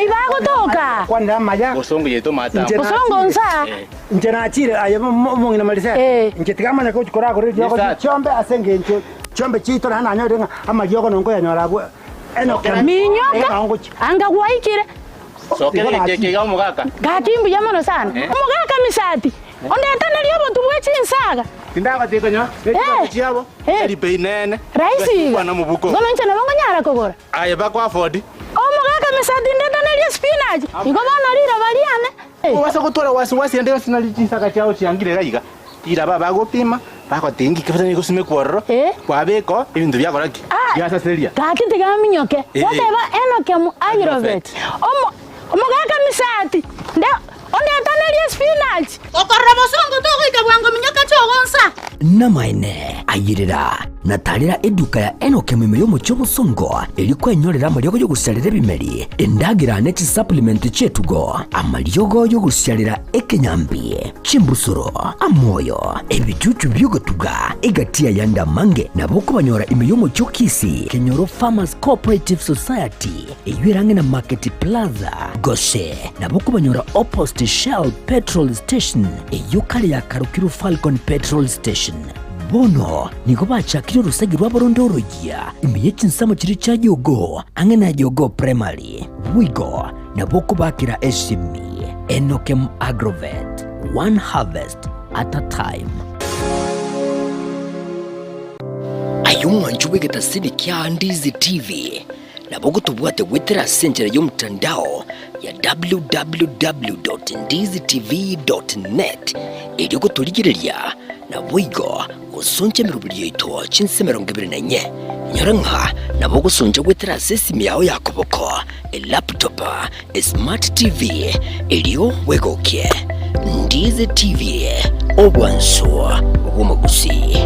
Ng'ai bagotoka? Kwanera amaya. Bosongo yaito matambo. Inche Bosongo nachire. nsa. Inche nachire aye omong'ina Marisela. Eh. Inche tiga manya gochi koragora eriogo Yes, sir. chiombe ase engencho chiombe chiaito naende nanyorire ng'a amariogo nongo koyanyora abwo Enoka. Minyoka Enoka ngochia. anga gwaikire. Sokera egecheke iga omogaka. Gaki mbuya mono sana. Omogaka Misati, ondetanerie obotu bwe chinsaga. Tindagotiga konya ne chibesa chiabo, tari bei nene. Rahisi iga. Kwana mobuko. Bono inche nabo nkonyara kogora. Aye bako afford. Omogaka Misati ndetanerie spinach. Igo bono riroba riane. Obasa gotwara wasi wasi ende yonsi nari chinsaga chiao chiangire iga iga. Riraba bagopima, bagoteba inki kebisa nigosimekwa ororo, kwabeka oo, ebinto biakora ki? Biasaseria. Gaki tiga aminyoke, Eh. goteba Enoki Agrovet, omo omogaka Misati, nde ondetanerie espinach. Okorora bosongo togoika bwango minyoka chogonsa. Namaene, ayerera, na tarera eduka ya Enoki ime y'omochie obosongo, erio kwenyorera amariogo y'ogosiarera ebimeri, endagera ne chisupplement chi'etugo, amariogo y'ogosiarera ekenyambi, Chimbusuro, amoyo, ebichuchu bi'ogotuga, egati y'ayande amange nabo okobanyora ime y'omochie o Kisii, Kenyoro Farmers Cooperative Society, eyio ere ang'e na Market Plaza, gose nabo okobanyora opposite Shell Petrol Station, eyio kare yakarokirwe Falcon Petrol Station. Bono nigo bachakire orosegi rwabo ronde oroyia ime ye chinsemo chiria chia Jogoo, ang'e na Jogoo Primary. Boigo nabo okobakera esimi Enokem Agrovet, one harvest at a time. Aye omwancho bw'egetasini kia Ndizi TV, nabo ogotobwate goetera ase enchera y'omotandao ya www.ndizitv.net erio gotorigereria naboigo Gosoncha emeroberi yaito chinse 24. Inyora ng'a nabo ogosoncha goetera ase esimi yao ya koboko, elaptop, esmart TV, erio bwegokie. Ndizi TV, obwansu bw'omogusii.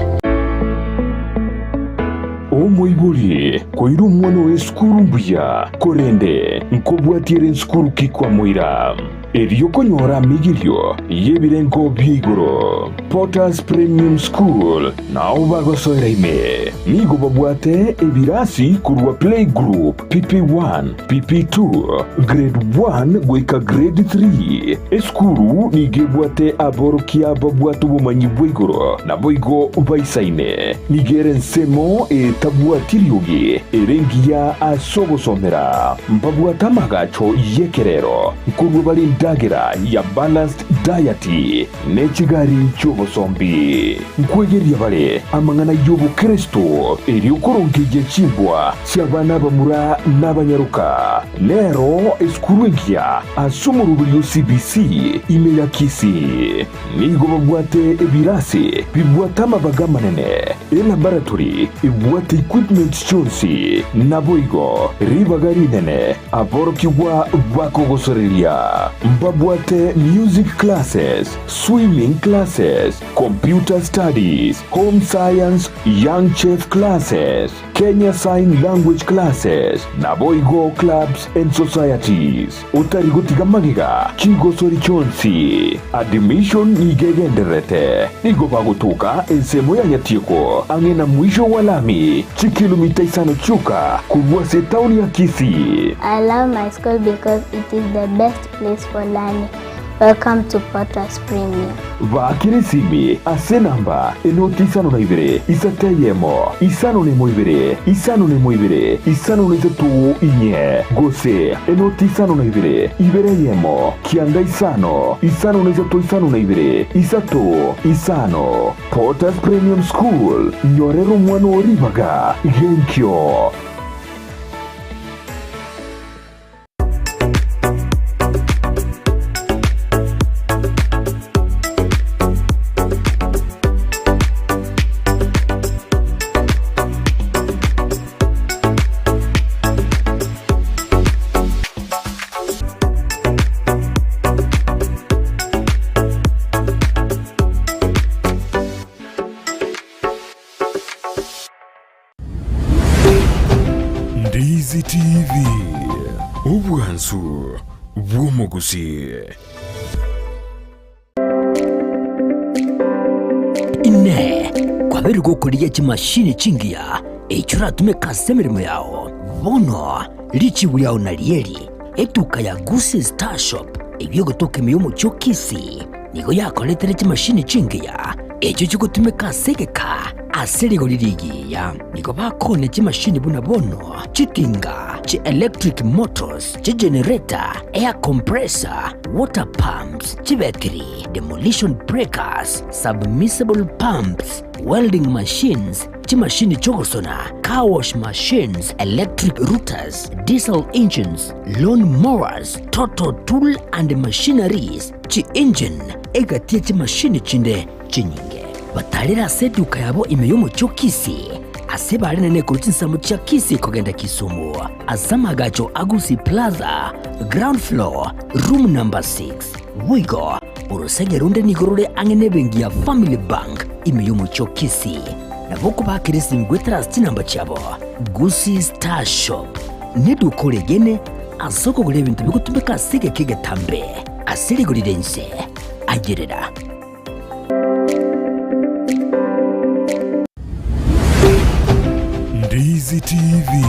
Omoibori koira omwana oye esukuru mbuya, korende nkobwatia ere nsukuru ki kwamoira? Erio konyora amigirio y'ebirengo bia igoro, Potter's Premium School nao bagosoera ime. Nigo babwate ebirasi korwa Playgroup, PP1, PP2, Grade 1 goika Grade 3. Esukuru nigo ebwate aborokia babwate obomanyi bwa igoro naboigo baisaine. Nigo ere ensemo etabwati riogi ere engiya ase ogosomera. Mbabwate amagacho y'ekerero nkorua bare endagera ya balanced diet ne chigari chi'obosombi. Nkwegeria bare amang'ana y'obokeresto erio korongeyia chimbwa chi'abana abamura n'abanyaroka. Nero esukuru engiya ase omoroberi o CBC ime ya Kisii. Nigo babwate ebirasi bibwate amabaga amanene, elaboratory ebwate equipment chionsi, naboigo ribaga rinene aborokigwa bakogosoreria. Mbabwate music classes, swimming classes, computer studies, home science, young chef classes, Kenya Sign Language Classes, naboigo clubs and societies. Otari gotiga magega chigosori chionsi. Admission nigo egendererete. Nigo bagotoka ensemo ya Nyatieko ang'e na mwisho wa lami, chikilomita isano chioka korwa ase etaoni ya Kisii. I love my school because it is the best place for learning. Welcome to Potter's Premium. Baakera esimi ase enamba enoti isano na ibere, isato eyemo, isano na emo ibere, isano na emo ibere, isano na isato inye, gose enoti isano na ibere, ibere eyemo, kianda isano, isano na isato isano na ibere, isato, isano. Potter's Premium School, nyorera omwana oo ribaga genkio. Ndizi TV, obwansu bw'omogusii. Inee! Kwabeire gokorigia chimashini chingiya echio oratumeke ase emeremo yao? Bono richibu riao narieri. Etuka ya Gusii Star Shop eyio egotoka ime y'omochie o Kisii nigo yakoretire chimashini chingiya echio chigotumeka ase egeka ase rigori rigiya. Nigo bakoonia chimashini buna bono chitinga, chi-electric motors, chigenerator, air compressor, water pumps, chibetiri, demolition breakers, submersible pumps, welding machines, chimashini chi'ogosona, car wash machines, electric routers, diesel engines, lawn mowers, total tool and machineries, chi-engine, egati ye chimashini chinde chinyinge. Batarire ase eduka yabo ime y'omochie o Kisii, ase barenene korwa chinsemo chia Kisii kogenda Kisumu, ase amagacho a Gusii Plaza, ground floor, room number 6. Boigo, orosege ronde nigo rore ang'e nebenki ya Family Bank ime y'omochie o Kisii. Nabo okobakera esimi goetera ase chinamba chiabo, Gusii Star Shop neduka oregene ase okogora ebinto bigotumeka ase egeka egetambe ase rigori ri'ense. Ayerera. Ndizi TV,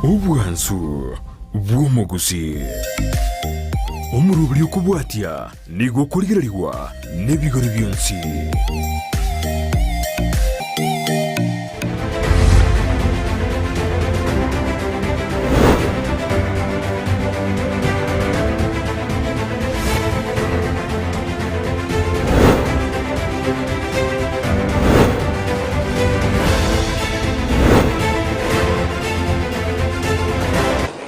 obwansu bw'omogusii. Omoroberi okobwatia nigo okorigererigwa nebigori bionsi.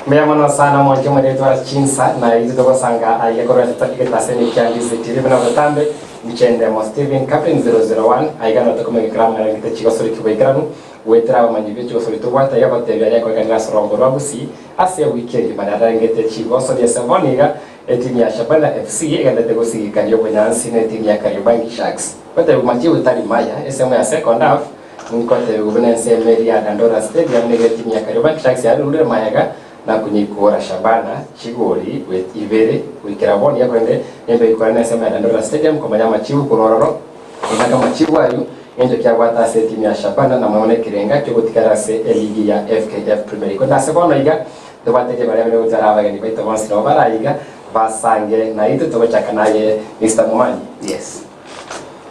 Mbuya mono sana mwanche mwaretwara chinsa na intwe togosanga aiga korwa ase egetaseni kia Ndizi TV buna botambe inche Ndemo Steven Captain 001 aiga noo tokomegekera amang'ana ng'ite chigosori kiboikeranu goetera abamanyi be chigosori tobwate aiga gotebia aria akoekanire ase orongo rwa Gusii ase ewiki engima nararengete chigosori ase bono iga Etimu ya Shabana FC egenderete gosigikania obonyansi na etimu ya Kariobangi Sharks. Gotebigwa machibu tari maya, esemo ya second half nkotebigwa buna ensemo eria ya Dandora Stadium nigo etimu ya Kariobangi Sharks yarurire mayega na konyikora Shabana chigori ibere goikera bono iga korende nembe goikora nensemo ya Dandora Stadium komanya amachibu korwa ororo Korende amachibu ayio ng'encho kiabwate ase etimu ya Shabana na mono nekerenga kiogotigara ase eligi ya FKF Premier League. Korende ase bono iga Tobwate ribaga riabeire gotwara abageni baito bonsi nabo bare aiga, basange naintwe togochaka naye Mister Momanyi. Yes.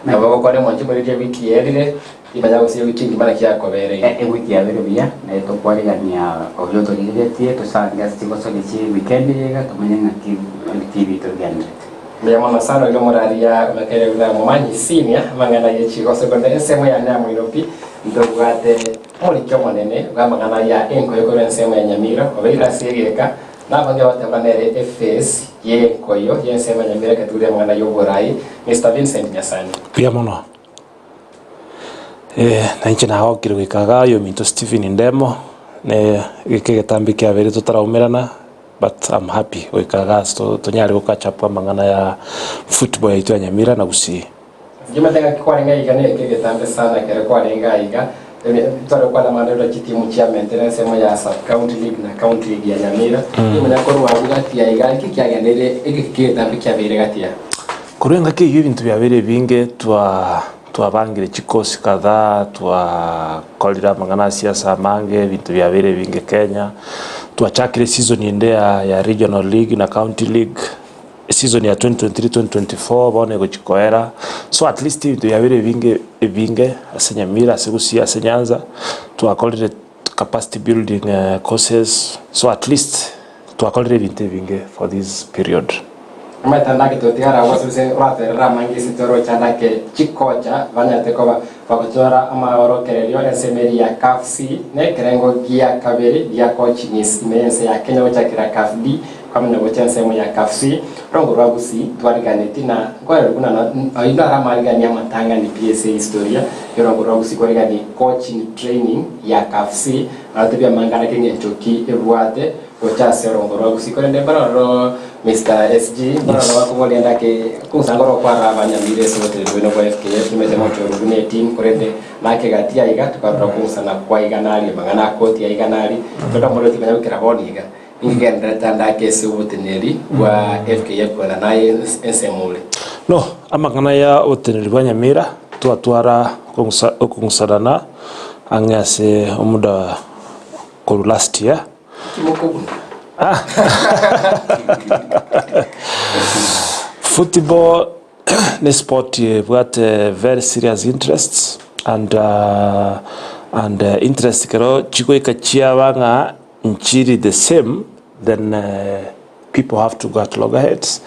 Nabo ogokwana omonche moririe ewiki yerire, timanya gose ewiki engima naki yakobereire. Ewiki yabeire buya, naye tokwarigania oria otorigeretie tosange ase chigosori chie ewikendi eye iga tomanye ng'aki ebiti biaito bigenderete. Mbuya mono sana oria omoraria omekere buna Momanyi Senior, amang'ana ye chigosori korende ensemo yane amo ino pi, ntobwate Omoriki omonene bw'amang'ana ya enkoyo korwa ensemo ya Nyamira obeire ase egeka, na abange bateba nere efesi y'enkoyo y'ensemo ya Nyamira eketuuri amang'ana y'oborai, Mister Vincent Nyasani. Mbuya mono. Eh, na inche nagokire goika igaa oyominto Stephen Ndemo, ne egeka egetambe kiabeire totaraumerana, but I'm happy goika igaa ase tonyare go catch up amang'ana ya football yaito ya Nyamira na Gusii. Kimanyete ng'aki kwarenge aiga neke egetambe sana ekero kwarenge aiga tware gokwana amang'ana rero chitimu chia Mentera ensemo ya sub county league na county league ya Nyamira nimanya korwa abwo gati aiga nki kiagendeire egeki kegetambe kiabeire gati aa. Korwa engaki eyio ebinto biabeire ebinge twa twabangire chikosi kadhaa twakorire amang'ana a siasa amange ebinto biabeire ebinge Kenya twachakire season ende ya ya regional league na county league. Season ya 2023-2024 bono egochia koera, so at least ebinto biabeire ebinge ebinge ase Nyamira, ase Gusii, ase Nyanza, twakorire capacity building courses, so at least twakorire ebinto ebinge for this period. Omanyete ndake totigare agwo ase gose oraterere amange ase toroche andake chikocha banyarete koba bagochora amaorokererio ensemo eria ya CAF C na ekerengo gia kabere gia coaching ime y'ense ya Kenya gochakera CAF D Kwamanya gocha ensemo ya Kafsi, rongo rwa Gusii, twariganeti na nkoererwa buna ayio naro amarigani amatang'ani pi ase ehistoria y'orongo rwa Gusii kwarigani coaching training ya Kafsi narote biamangana keng'encho ki ebwate gocha ase orongo rwa Gusii korende mbarororo Mister SG mbarororo bakoboria ndake kong'usa ngoro okwara abanyamira ase oboteneneri bwaino bwa FKF nimanyete mochoro buna eteam korende nake gati aiga tokarora kong'usana kwa igana aria amang'ana akoti aiga nari korende omorwoti timanya gokera bono iga. Ingendererete ande ake ase oboteneneri bwa FKF kwenda naye ensemo ore. No amang'ana ya oboteneneri bwa Nyamira twatwara okong'usanana ang'e ase omuda korwa last year. Ki mokobuna? Football ne sport ebwate very serious interests and and interest ekero chigoika chiaba ng'a nchiri the same then people have to go at loggerheads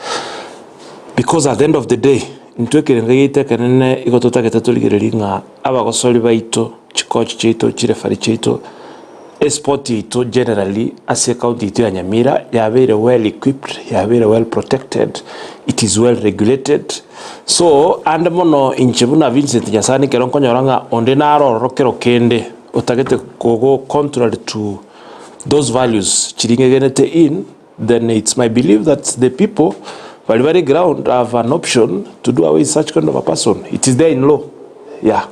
because at the end of the day intwe ekerengo giaito ekenene igo totagete torigererie ng'a abagosori baito, chicoach chiaito, chireferee chiaito, esport yaito generally ase ecounty yaito ya Nyamira yabeire well equipped, yabeire well protected, it is well regulated, so ande mono inche buna Vincent Nyasani ekero nkonyora ng'a onde naro ororo kero kende otagete kogo contrary to those values chiria ng'egenete in, then it's my belief that the people baria bare ground have an option to do away such kind of a person, it is there in law, yeah.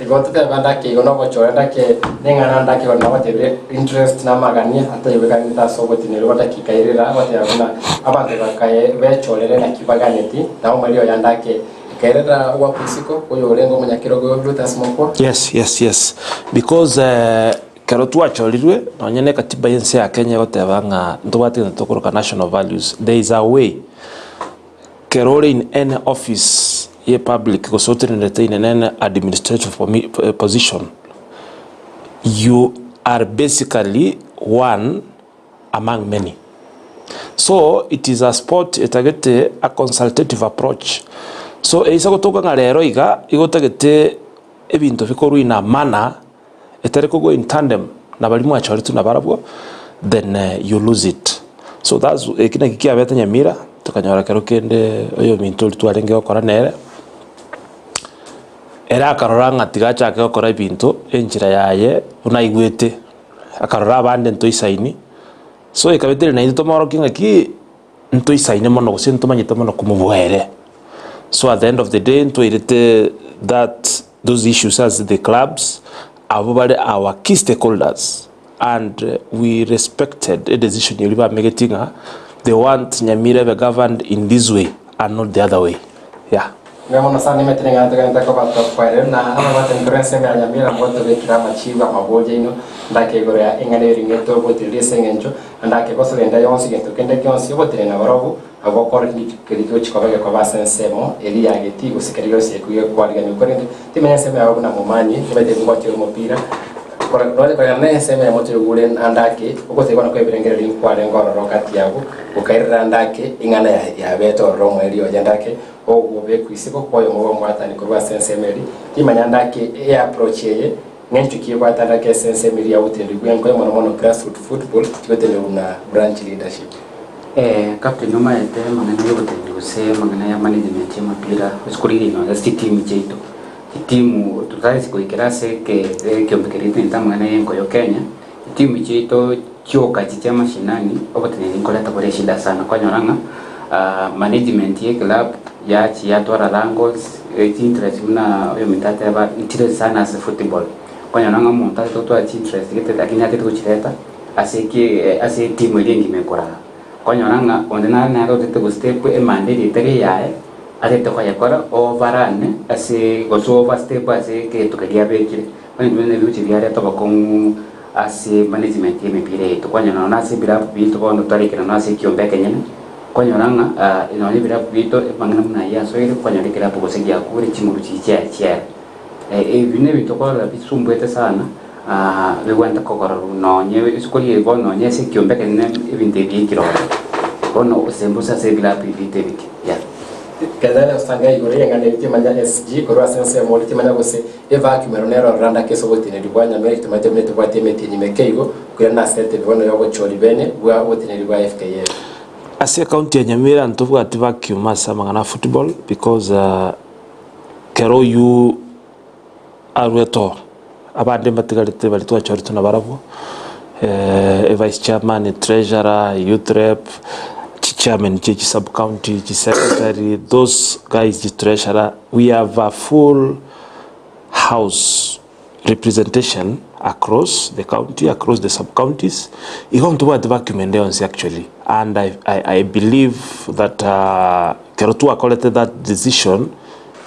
Igo toteba ndake igo nogochora ndake neng'ana ndake igo nabatebire interest na amagania ataiwekanete ase ogotinerwa gwa dakika irira goteba buna abanto bakaye bechorere naki baganeti na omweri oyo andake ekairera gwakwa isiko oyo orenge omonyakerogo Brutus Mokwa. Yes yes yes because Ekero twachorirwe, nonya ne katiba y'ense ya Kenya egoteba ng'a ntobwate egento tokoroka national values, there is a way kero ore in any office ye public gose otenenerete in any administrative position, you are basically one among many. So it is a sport etagete a consultative approach. So eisa gotoka ng'a rero iga, igo otagete ebinto bikorwe in a manner etari kogwa in tandem na baria mwachoretwe nabarabwo, then you lose it. So that's eki naki kiabete Nyamira, tokanyora kero kende oyominto oria twarenge gokora nere, ere akarora ng'a tiga achake gokora ebinto enchera yaye buna aigwete, akarora abande ntoisaini, so ekaba etari naintwe tomorokie ng'aki ntoisaine mono gose ntomanyete mono komobua ere. So at the end of the day ntwairete that those issues as the clubs abwo bare our key stakeholders and we respected e decision eria bamegeti ng'a they want Nyamira ebe governed in this way and not the other way yeah. Mbuya mono sana nimanyete ning'ana togenderete koba tokwererwa na ababwatani korwa ensemo ya Nyamira mbotobekere amachibu amaboria aino ndake igoro ya eng'ana ering'ete ogotireria ase eng'encho na ndake gosora enda yonsi gento kende gionsi ogotenena nabarobwo Nabo okore keria kegochia koba gekoba ase ensemo eria ya getii gose keria gionsi ekio gekwariganigwa, korende timanya ensemo yao buna momanyi, nibaete kobwatia omopira, kore nonya koreng'ana na ensemo eyemo toigure ande ake, ogoteebana kw'ebirengererio nkwarenge ororo gati yabo, gokairera ande ake ing'ana ya yabete ororo omoerio oye ande ake, ogobekwa isiko kw'oyomo bw'omwatani korwa ase ensemo eria, timanya ande ake eapproach eye ng'encho ki ebwate ande ake ase ensemo eria ya oboteneneri bw'enkoyo mono mono grassroot football tigoteneru na branch leadership. Ee, captain omaete amang'ana y'oboteneneri gose amang'ana ya management y'omopira gose korigereria nonya ase chitimu chiaito. Chitimu totari goikera ase eke ekeombe keria getogenete amang'ana y'enkoyo Kenya, chitimu chiaito chioka echi chia mashinani, oboteneneri nkoreta bore eshida sana kwanyora ng'a management ya eclub yachia yatwara wrangles, chinterest buna oyominto ateba nchire sana ase football. Kwanyora ng'a omonto atagete gotwara chinterest gete lakini atagete gochireta. Ase ki ase etimu eria engima ekoraa? Kwanyora ng'a onde nare nere otete gostep emanda eria etari eyaye, atete koyekora overrun ase gose overstep ase egento keria abekire. Onye intwe nebiuchi biareta obokong'u ase management y'emepira yaito. Kwanyora nonya ase ebirabu biaito bono twarekire nonya ase ekiombe ekenyene, kwanyora ng'a nonya ebirabu biaito amang'ana buna ayio asoire, kwanyora ekerabu gose giakure chinguru chiria chiaye chiaera. Ebi nebinto okorora bisumbuete sana, bigwenta kogororwa nonye isiko riaye bono nonye ase ekiombe ekenene ebinto ebi biaikire ororo. Bono osembusa ase ebilabu ebi biaito ebike, yeah. Kenda osanga igoro y'eng'ana eri timanya SG korwa ase ensemo ore timanya gose evacuum ero nero ororo ndake ase oboteneneri bwa nyamira titomanyete buna etobwate emetienyi meke igo koirana ase etebe bono y'ogochori bene bwa oboteneneri bwa FKF. Ase ecounty ya Nyamira ntobwati vacuum ase amang'ana a football because Kera oyio aruete oo, abande mbatigarete baria twachoretwe nabarabwo, evice chairman, treasurer, youth rep, chichairman chie chisub county, chisecretary, those guys chitreasurer, we have a full house representation across the county, across the sub counties, igo ntobwate vacuum ende yonsi actually and I, I, I believe that kero twakorete that decision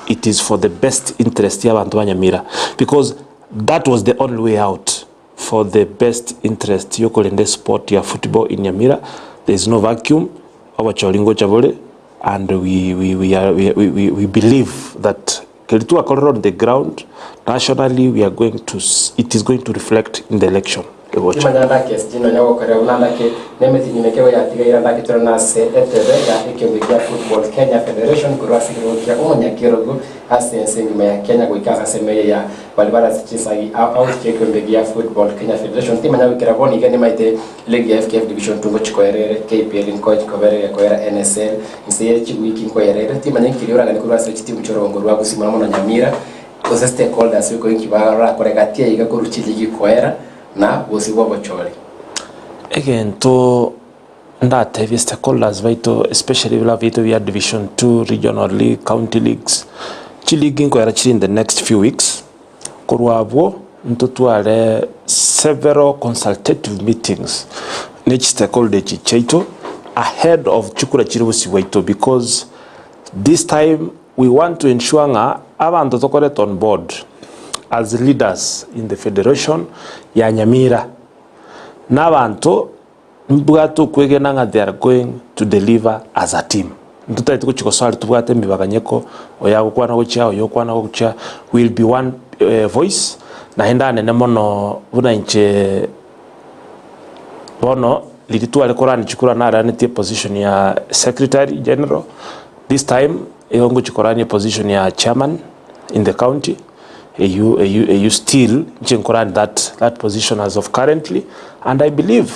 it is for the best interest ya abanto ba Nyamira because that was the only way out. for the best interest yokorenda esport ya football in Nyamira, there is no vacuum, obochori ngocha bore and we, we, we, are, we, we, we believe that keri twakorire on the ground nationally we are going to, it is going to reflect in the election egocha. Timanya ndake SG nonya gokorera buna ndake nemetinyi meke yatigaire ndake tore nase etebe ya ekiombe kia Football Kenya Federation korwa ase ekerogo kia omonyakerogo ase ense engima ya Kenya goika ase ase emeye ya baria bare ase chisagi ao ao chia ekiombe gia Football Kenya Federation. Timanya goikera bono iga nimaete ligi ya FKF Division 2 ngochi koerere, KPL nkochi kobere gekoera NSL inse ye chiwiki nkoyerere. Timanya inki rioragani korwa ase chitimu chi'orogongo rwa Gusii mono mono Nyamira gose stakeholders biko inki barakore gati aiga korwa chiligi koera na bosio bw'obochori. Egento ndatebie stakeholders baito especially buna biaito bia division two, regional league, county leagues, chiligi nkoera chire in the next few weeks, korwa abwo ntotware several consultative meetings ne chistakeholder echi chiaito ahead of chikura chire bosio bwaito because this time we want to ensure ng'a abanto tokoreta on board as leaders in the federation ya Nyamira na abanto Mbwate okwegena ng'a they are going to deliver as a team. Ntotagete gochia gosoa aria tobwate emebaganyeko, oyo agokwana gochia, oyo okwana gochia, will be one voice, naende anene mono buna inche bono riria tware korania chikura naranetie position ya secretary general, this time igo ngochia korania position ya chairman in the county. Eyio eyio eyio still inche nkorani that that position as of currently and I believe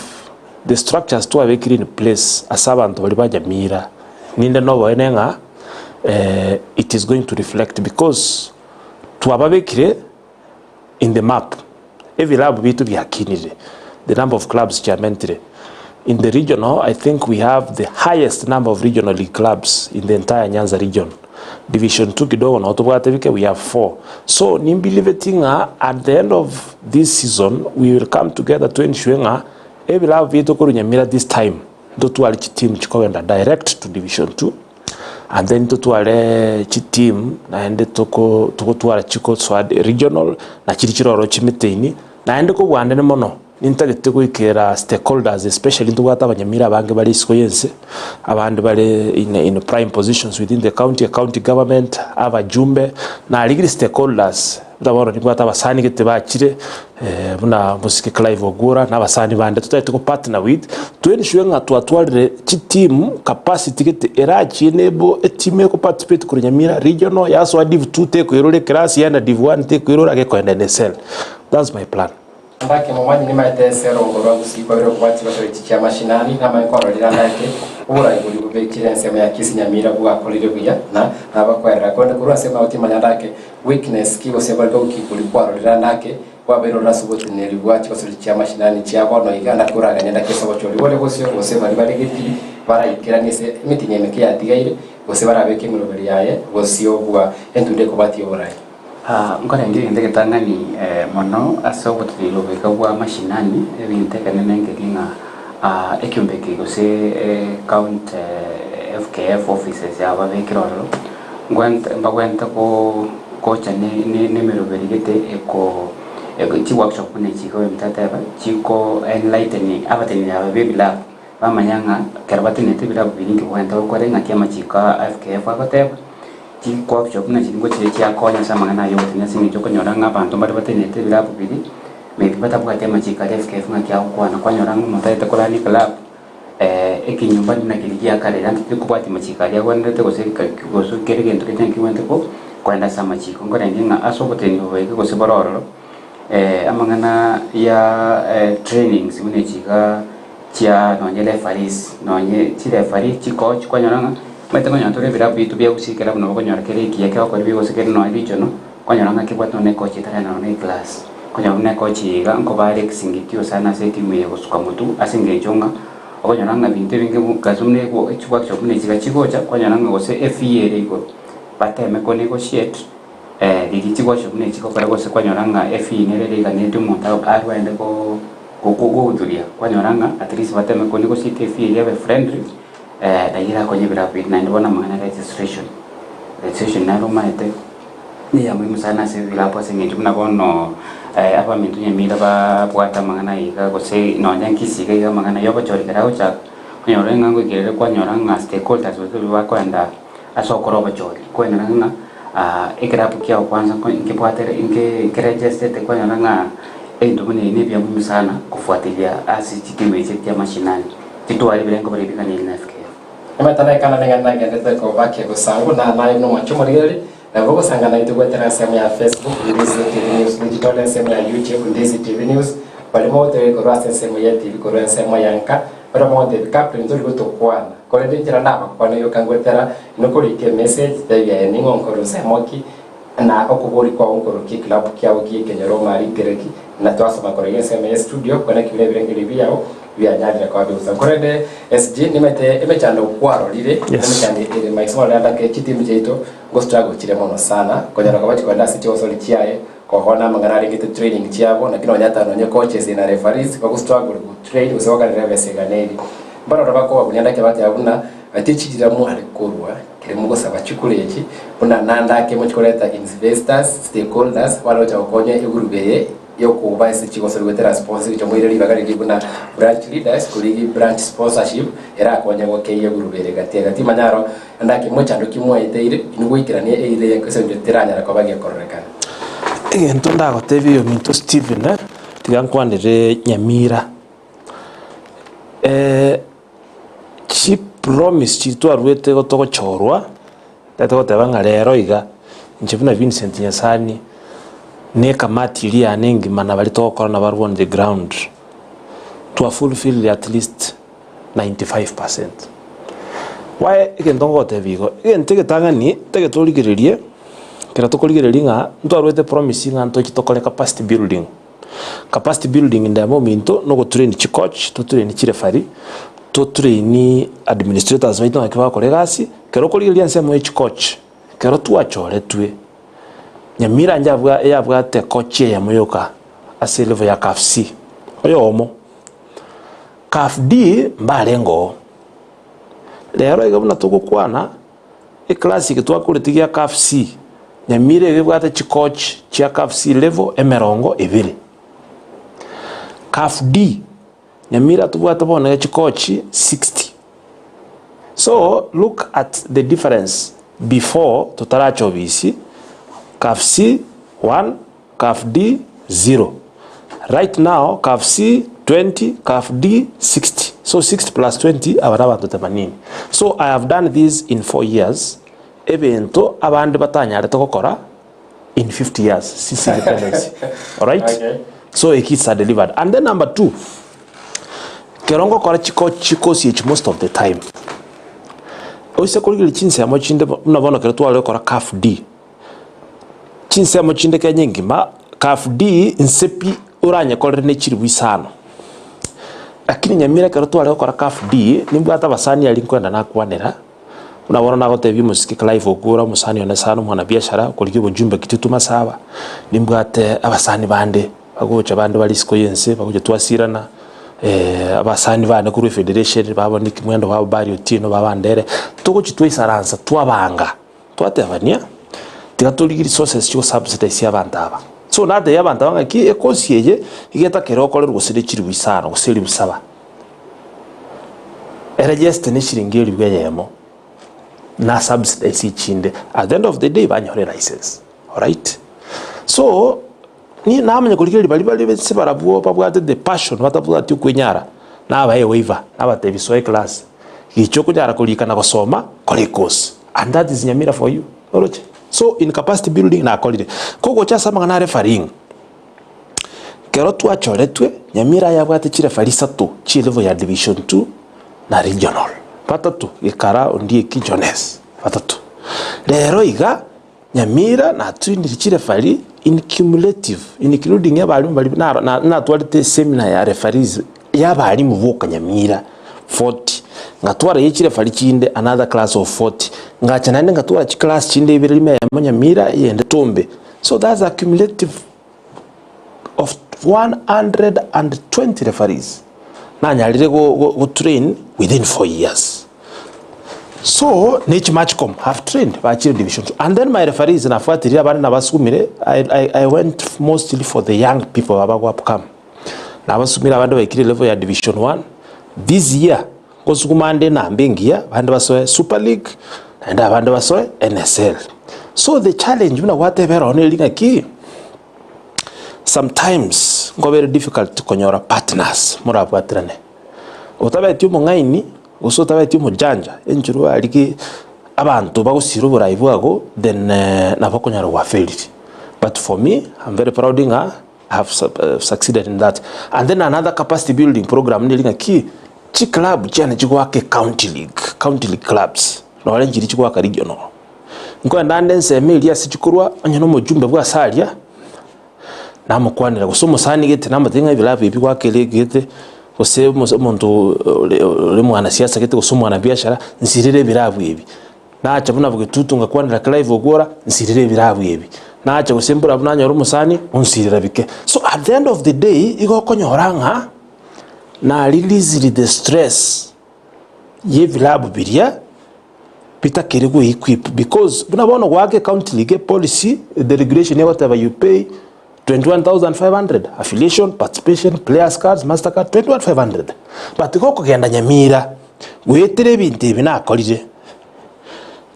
the structures twabekire in place ase abanto baria ba Nyamira ninde noboene ng'a it is going to reflect because twababekire in the map ebilabu biaito biakinire the number of clubs chiamentire in the regional I think we have the highest number of regional league clubs in the entire Nyanza region. Division 2 kidogo nabo tobwate bike we have 4 so nimbiliveti ng'a at the end of this season we will come together to ensure ng'a ebilabu biaito korwa Nyamira this time ntotware chiteam chikogenda direct to division 2 and then totware chiteam naende toko togotwara chikosoa regional na chiria chiroro chimiteini naende kobwandene mono. Nintagete goikera stakeholders especially ntobwate abanyamira abange bare isiko y'ense, abande bare in, in prime positions within the county, county government, abajumbe, narigirie stakeholders buna bono nimbwate abasani gete bachire buna mosike Clive Ogura na abasani bande totagete go partner with, to ensure ng'a twatwarire chiteam capacity gete erachie enable eteam eko participate korwa Nyamira regional yasoa div 2 tekoirora ekerasi yaenda div 1 tekoirora gekoenda NSL. That's my plan. Ndake momanyi nimaete ense erongo rwa gusii kwabire okobua chigosori echi chia mashinani, namaye kwarorire ndake oborai boria bobekire ensemo ya Kisii Nyamira bwakorire buya na nabakwerera korende korwa ase amao timanya ndake weakness ki gose bariko ki koria kwarorire ndake bwabeire ororo ase oboteneneri bwa chigosori chia mashinani chia bono iga ndake oraganie ndake ase obochori bore bosio gose baria bare getii baraikeranie ase emitinyi emeke yatigaire gose barabeke emeroberi yaye bosio bwa entunda ekobwatia oborai. Nkorenge egento egetang'ani mono ase oboteneneri oboika bwa mashinani, ebinto ekenene nkeri ng'a ekiombe eke gose county FKF offices yabo babekire ororo, ngwente mbagwente gocha ne emeroberi gete eko chiworkshop buna echi iga oyominto ateba, chiko enlighten abateneneri aba ba ebilabu, bamanya ng'a ekero batenenete ebilabu biria inki bogwente gokora eng'aki amachiko a FKF agoteba. Chiworkshop buna chiria ngochire chiakonya ase amang'ana aya ogotenena ase eng'encho okonyora ng'a abanto mbare batenenete ebilabu biria, maybe batabwati amachiko aria FKF ng'aki agokwana, kwanyora ng'a omonto aete korania eclub, ekenyomba buna keria gia kare yaani tikobwati machiko aria agwenerete gose gose kera egento gete nkigwenerete ko koenda ase amachiko. Nkorenge ng'a ase oboteneneri obo iga gose bore ororo, amang'ana ya trainings buna echi igaa. Chia nonye referees, nonye chireferee, chicoach, kwanyora ng'a omanyete nkonyora tore ebirabu biaito bia gusii ekero buna okonyora kere ekiya kegokora ebi gose kere nonye regional, kwanyora ng'a kebwate nonye ecoach etari nonye na eclass. Okonyora buna ecoach eye iga nkoba are ekesingitio sana ase etimu eye gosuka motwe ase eng'encho ng'a okonyora ng'a ebinto ebinge gose buna chiworkshop buna echi iga chigocha, kwanyora ng'a gose efee ere igoro, bateme ko negotiate. Riria chigocha buna echi gokora gose kwanyora ng'a efee nere ere eganeti omonto arwende kogohuduria, kwanyora ng'a at least bateme ko negotiate efee eria ebe friendly, naye erakonye ebirabu biria. Naende bono amang'ana ya registration, registration naro omanyete. Neya muhimu sana ase ebilabu ase eng'encho buna bono abaminto Nyamira babwate amang'ana iga gose nonya Kisii iga iga amang'ana ya obochori ekero agochaka, onyore ng'a ngoikerere kwanyora ng'a stakeholders gose baria bakoenda ase okora obochori, kwanyora ng'a ekerabu kiago kwanza nkebwate nke nkeregestete kwanyora ng'a ebinto buna ebi nebiya muhimu sana kofuatilia ase chitimu echi chia mashinani, chitware ebirengo biria biganeirie na FKF. Emetana ekana neng'ana nagenderete koba kegosangu, na naye buna omwanche omorigereria, Nabo ogosangana naintwe goetera ensemo ya Facebook, Ndizi TV News Digital, ensemo ya YouTube, Ndizi TV News, baria mogotegereri korwa ase ensemo ye TV korwa ensemo ya nka, baria mogotebi Captain tori gotokwana, korende inchera nabakwane yoka ngoetera inwe korika emessage tebia aye ning'o nkorwa nsemo ki, na okobori kwao nkorokia ekilabu kiao gie ekenyoro omaritere ki, na twasoma korwa iga ensemo ye studio kwana ki buna ebirengererio biao bianyarire koba bigosaba. Korende SG nimanyete emechando kwarorire, Yes. emechando ere maiso marore andake chitimu chiaito Ngo struggle chire mono sana, konyora koba chikorenda ase chigosori chiaye, kohoa namang'ana arengete training chiabo, naki nonya ata nonye coaches na referees bago struggle go train gose gokarera ebesa igana eri. Mbaroro bakobabunia ndake bateba buna gati chirira mware korwa kere mogosaba chikura echi buna nande ake mochi koreta investors, stakeholders bare gocha gokonya egroup eye yokoba ase chigosori goetera sponsor gocha moire ribaga riria buna branch leaders korigi branch sponsorship erakonye gokeyia egroup ere gati gati manya aro Naende ake mochando ki mwaeteire inwe goikerania eira eye ase engencho teranyara koba gekororekana. Egento ndagotebie oyominto Stephen, tiga nkwanere Nyamira. Chipromise chiria twaruete igo togochorwa, tari togoteba ng'a rero iga, inche buna Vincent Nyasani, na ekamati eria yane engima na baria togokora nabarabwo on the ground, twa fulfilled at least 95 percent. Why egento ngogotebia igo, egento egetang'ani tagete origererie, ekero tokorigereria ng'a ntwarwete promise ng'a ntoche tokore capacity building. Capacity building ndemo ominto na ogotrain chicoach, totrain chireferee, totrain administrators baito naki bagokora egasi, ekero okorigereria ensemo ya chicoach, ekero twachoretwe, Nyamira njabwa eyabwate coach eyemo yoka ase elevel ya CAF C, oyomo. Caf D mbarenge oo. Rero iga buna togokwana, eclass eke twakorete gia Caf C, Nyamira iga ebwate chicoach chia Caf C level emerongo ebere. Caf D, Nyamira tobwate bono iga chicoach 60. So, look at the difference before totaracha obisi, Caf C 1, Caf D 0 right now Caf C 20 Caf D 60 so 60 plus 20 aba nabanto themanini so I have done this in 4 years ebinto abande batanyarete gokora in 50 years since independence alright Okay. so eki it's a delivered and then number 2 kero ngokora chiko chikosi echi most of the time oise korigereria chinsemo chinde buna bono kero tware gokora Caf D Chinsemo chinde Kenya engima, CAF D nse pi oranyekorere ne chiribu isano. Lakini Nyamira ekero tware gokora CAF D, nimbwate abasani aria nkoenda nakwanera, buna bono nagotebia omosike Clive Okura omosani one sana omwanabiashara okorigia obojumbe Kitutu Masaba, nimbwate abasani bande bagocha bande bare isiko ya ense bagocha twasirana, abasani bane korwa efederation babo Nick Mwendwa babo Barry Otieno babo Andere, togochi twaisaransa twabanga. Twatebania, tiga torigie resources chigo subsidize abanto aba. So natebia abanto aba ng'aki ekosi eye iga etakere okorerwa gose ne chilifu isano gose elifu saba. Eregeste ne chiringi elifu eyemo na subsidize echinde at the end of the day banyore elicense alright. So niye namanya korigereria baria bare ase barabwo babwate the passion batabwati okwenyara nabae ewaiver nabatebia soa eclass gicha okonyara korika na gosoma kora ekosi. And that is Nyamira for you. Oroche? So in capacity building nakorire. Kogocha ase amang'ana a refereeing, kero twachoretwe, Nyamira yabwate chireferee isato chie level ya division 2 na regional. Batato, Gekara, Ondieki, Jones. Batato. Rero iga, Nyamira natwinire chireferee in cumulative, including abalimu baria naro na natwarete eseminar ya referees ya abalimu boka Nyamira 40, ngatwara ye chireferee chinde another class of 40, ngacha naende ngatwara chiclass chinde ibere rimo eyemo Nyamira eyende Tombe. So that's a cumulative of 120 referees nanyarire go go go train within 4 years. So ne chimatchcom have trained bachire division 2 and then my referees nafuatirie abande nabasumire I, I, I went mostly for the young people aba go upcome nabasumire abande baikire level ya division 1 this year ngosukuma ande enamba engiya abande basoe super league naende abande basoe NSL so the challenge buna gwateba ero neri ng'aki sometimes nkobere difficult konyora partners morabwaterane otabeti omong'aini Gose otabeti omojanja, enchera oarige abanto bagosira oborai bwago then nabo okonyora gwafailire. But for me, I'm very proud ng'a I have succeeded in that. And then another capacity building program neri ng'a ki, chiclub chiane chigoaka ecounty league, county league clubs, nore nchiria chigoaka regional. Nkoenda ande ensemo eria ase chikorwa, onye na omojumbe bwa ase aria, Namokwanera, gose omosani gete, namotebia ng'a ebilabu ebi gwakera gete, gose omos omonto ore ore mwanasiasa gete gose omwanabiashara, nsirere ebilabu ebi. Nacha buna bogetutu ngakwanera Clive Ogwora, nsirere ebilabu ebi. Nacha gose mbura abwo nanyora omosani, onsirera bike. So at the end of the day, igo okonyora ng'a na released the stress y'ebilabu biria. bitakeri go equip because buna bono goaka ecounty league epolicy the regulation egoteba you pay 21500 affiliation, participation, players cards, master card 21500 but igo okogenda Nyamira goetera ebinto ebi nakorire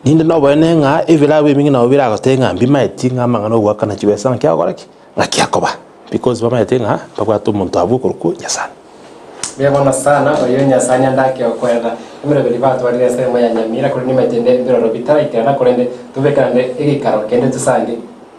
ninde noboene ng'a ebilabu ebinge nabo biragotebie ng'a mbimaeti ng'a amang'ana ogoakana chibesa ng'aki agokora ki? Ng'aki akoba because bamaete ng'a mbabwate omonto abwo okorokwa Nyasae. Mbuya mono sana oyo Nyasae nyandake okoerera emeroberi batwarire ensemo ya Nyamira korende nimaete inde ebiroro bitaraikerana korende tobeke naende egeikaro kende tosange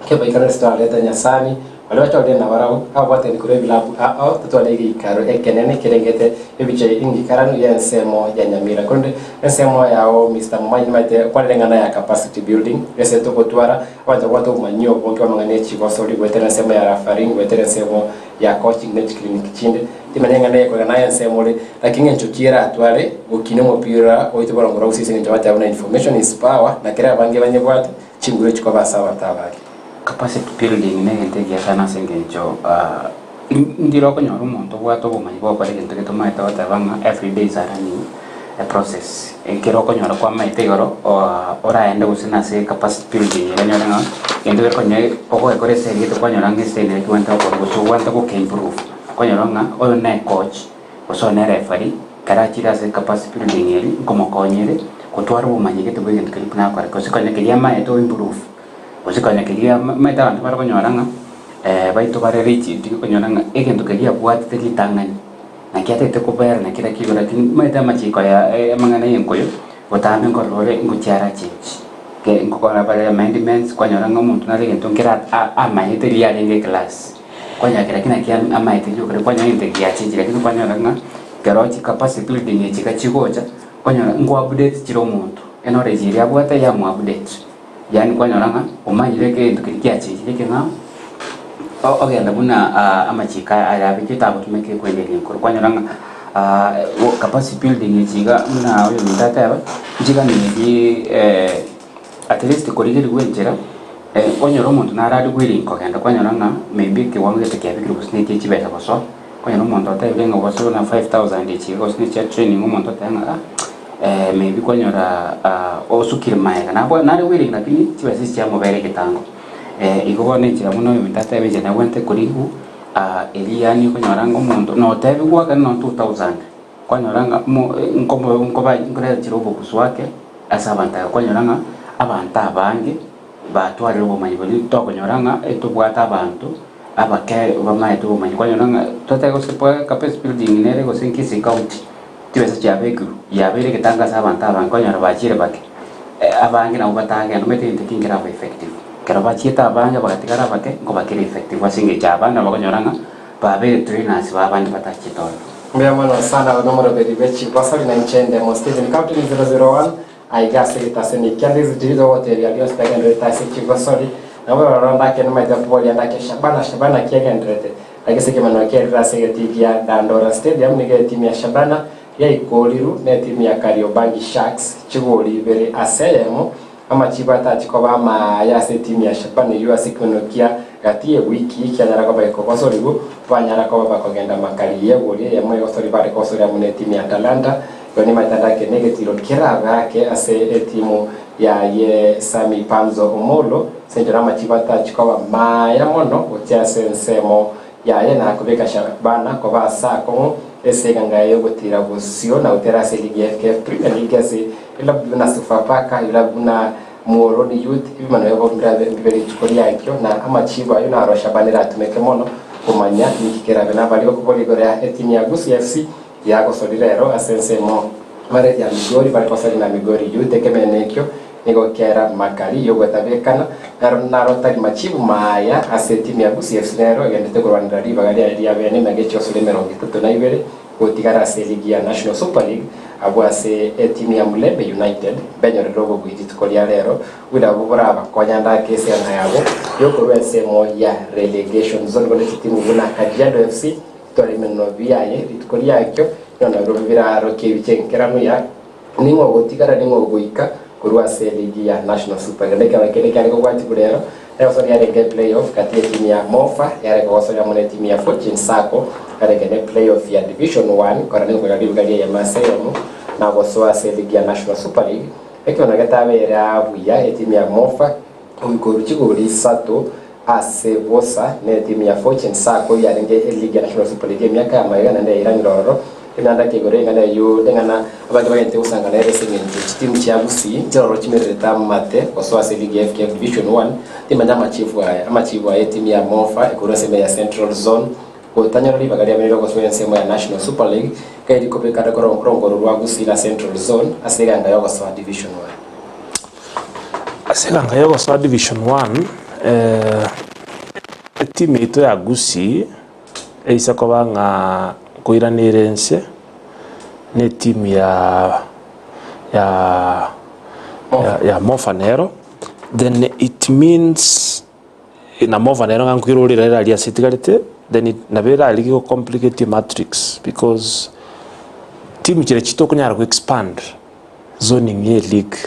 kebaikano ase twararete Nyasani baria bachorire nabarabwo ababwatani korwa ebilabu ao totware egeikaro ekenene kerengete ebicha engikaranu y'ensemo ya Nyamira korende ensemo yao Mister Momanyi nimaete okwanire eng'ana ya capacity building ase togotwara abanto babwate obomanyi obonge bw'amang'ana ya chigosori goetera ensemo ya refereeing goetera ensemo ya coaching ne chiclinic chinde, timanya ing'ana eyekoreka naye ensemo ore, lakini ng'encho ki eratware gokina omopira oito borongo ora gose ase eng'encho bateba buna information is power, na kera abange banyebwate, chinguru chikoba ase abanto abange. Capacity building negento ekiya sana ase eng'encho ndire okonyora omonto obwate obomanyi bwa gokora egento gete omanyete goteba ng'a everyday is a learning process. Ekero okonyora kwamaete igoro oraende gose nase capacity building iga onyore ng'a egento kere konya ogokora ase egete kwanyora ng'a ase ere kegwenta gokora gose ogwenta goke improve. Kwanyora ng'a oyo ne coach gose oyo ne referee ekero achire ase capacity building eria nkomokonya ere gotwara obomanyi gete bwa egento keria buna akore gose konya keria amaete o improve gose konya keria amaete abanto bare konyora ng'a baito bare rigid okonyora ng'a egento keria abwatete ritang'ani. Naki atagete kobera na kera kigoro, lakini omanyete amachiko aya amang'ana y'enkoyo, botambe nkorora ore ngochia arachenchi. Ke nkokora bare amendments, kwanyora ng'a omonto nare egento nkere a- amanyete riria arenge eclass, kwanyora kera ki naki amaete riokore kwanyora egento giachenchire lakini kwanyora ng'a ekero chicapacity building echi iga chigocha, kwanyora nko update chire omonto, eknowledge eria abwate yamo update. Yaani kwanyora ng'a omanyire egento keria giachenchire ekeng'ao, ogenda buna amachiko aya abekire tagotumeka ekwenderia enkoro. Kwanyora ng'a capacity building echi iga buna oyominto ateba, nchiganetie at least korigerigwa enchera, onyore omonto nare are willing kogenda kwanyora ng'a maybe ekewango gete kiabekirwe gose na ekia chibesa gosoa, kwanyora omonto otebire ng'a gose buna 5000 echi iga gose na echia training omonto oteba ng'a. Maybe kwanyora osukire maega nabo nare willing lakini chibesa echi chiamobera egetango. Igo bono enchera buna oyominto atebe inche nabwate korigu eria yaani okonyora ng'a omonto notebiwa ekero nonye 2000 kwanyora ng'a mo nkomo nkoba nkoreta obogusu ake ase abanto aba kwanyora ng'a abanto abange batwarire obomanyi boria tokonyora ng'a etobwate abanto abake bamaete obomanyi kwanyora ng'a totebe gose capacity building nere gose Kisii county. Chibesa chiabekirwe, yabeire egetango ase abanto abange, konyora bachiire bake, abange nabwo batagenda, omanyete egento ekio nkeraba effective. Ekero bachiete abange bagatigara abake, nkobakera effective ase eng'encho abande nabo bakonyora ng'a babeire trainers ba abande batachiete ororo. Mbuya mono sana nomoroberi bwe chigosori na inche ndemo Stephen Captain 001 aiga ase egetaseni kia Ndizi TV togotebia rionsi tagendererete ase chigosori nabo roro ndake nimaete koboria ndake Shabana Shabana ki egendererete Naki ase ekemanwa kiarire ase egetii gia Dandora Stadium nigo etimu ya Shabana yaikoriru na etimu ya Kariobangi Sharks chigori ibere ase eyemo. Amachibo atachi koba amaya ase etimu ya Shabana eyio ase ekemanwa kia gati y'ewiki kianyara koba gekogosorigu banyara koba bakogenda makari y'egori eyemo egosori bare gosoria amo netimu ya Talanta. Igo nimaete ndake negetiro kerabe ake ase etimu yaye Sammy Pamzo Omollo ase enchera amachibo atachi koba maya mono gochia ase ensemo yaye na kobeka Shabana koba ase akong'u ase eganga yaye yogotira bosio na gotera ase eligi ya FKF Premier League ase ebilabu buna Sofapaka, ebilabu buna Muhoroni Youth, ebimanu ebo mbirabe mbibe rituko riakio, na amachibo ayio naro Shabana eratumeke mono komanya ninki kerabe nabaria gokobora igoro ya etimu ya Gusii FC Yagosorire ero ase ensemo bare ya Migori, bare gosori na Migori Youth. Ekemeene ekio nigo kera makari y'ogwetabekana, naro naro tari machibu maya ase etimu ya Gusii FC nero egenderete korwanera ribaga riaye ria bene emega echiosore 32 gotigara ase eligi ya National Super League abwo ase etimu ya Mulembe United benyorere obobui rituko ria rero buna abwo borabakonya ndake eseganga yabo yokorwa ensemo ya relegation zone korende chitimu buna Kajiado FC Tora emenwa biaye rituko riakio, nonya nabirobio birarokie ebiche enkeranu ya ning'o ogotigara ning'o ogoika korwa ase eligi ya National Super League. Naende ekeombe kende kiare kobwatigwa rero negosoria yarenge eplay-off gati y'etimu ya Mofa yare kogosoria amo netimu ya Fortune Sacco yarenge ne play-off ya Division One korende ngokoira ribuga ri'eyemo ase eyemo na gosoa ase eligi ya National Super League. Ekeombe getabeire aa buya etimu ya Mofa goika chigori isato Ase bosa netimu ya Fortune Sacco yarenge eligi ya National Super League emiaka ya magega naende yairanire ororo. Emeyanda ki igoro eng'ana eyio neng'ana abange bagente gosanga nere ase eng'encho chitimu chia Gusii nchiroro chimererete amate gosoa ase eligi ya FKF Division One. Timanya amachifu aya amachibu aya etimu ya Mofa ekorwa ase ime ya Central Zone gotanyora ribaga riabeire gosoa ensemo ya National Super League kairi kobekana korongoro rwa Gusii na Central Zone ase eganga yogosoa Division One. Ase eganga y'ogosoa Division One, etimu yaito ya Gusii eise koba ng'a nkoirana ere inse, na etimu ya ya ya Mofa nero, then it means na Mofa nero ng'a nkoirorera ere aria ase etigarete, then it nabo erarigie go complicate ematrix because timu chiria chitokonyara go expand. Zoning ye league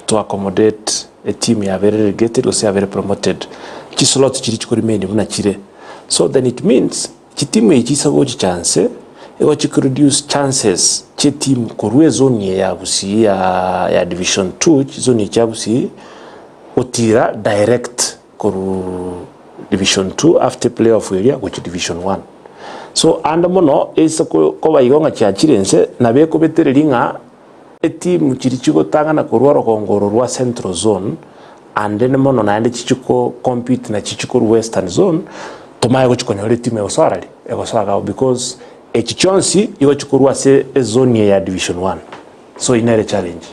to accommodate a team yabere relegated gose yabere promoted chi slots chiria chiko remain buna chire so then it means chitimu echi chisa gochicha nse igo chiko reduce chances chie team korwa ezone eye ya gusii ya ya division two chizone echi chia gusii gotira direct korwa division two after playoff eria gochia division one. So ande mono ase koba igo ng'a chiachire inse nabo ekobetereria ng'a etimu chiria chigotang'ana korwa orogongo oro rwa central zone ande mono naende chichi ko compete na chichi korwa western zone tomanye gochi konyora etimu egosoa arari egosoa iga because echi chionsi igo chikorwa ase ezone eye ya division one so eyio nere challenge.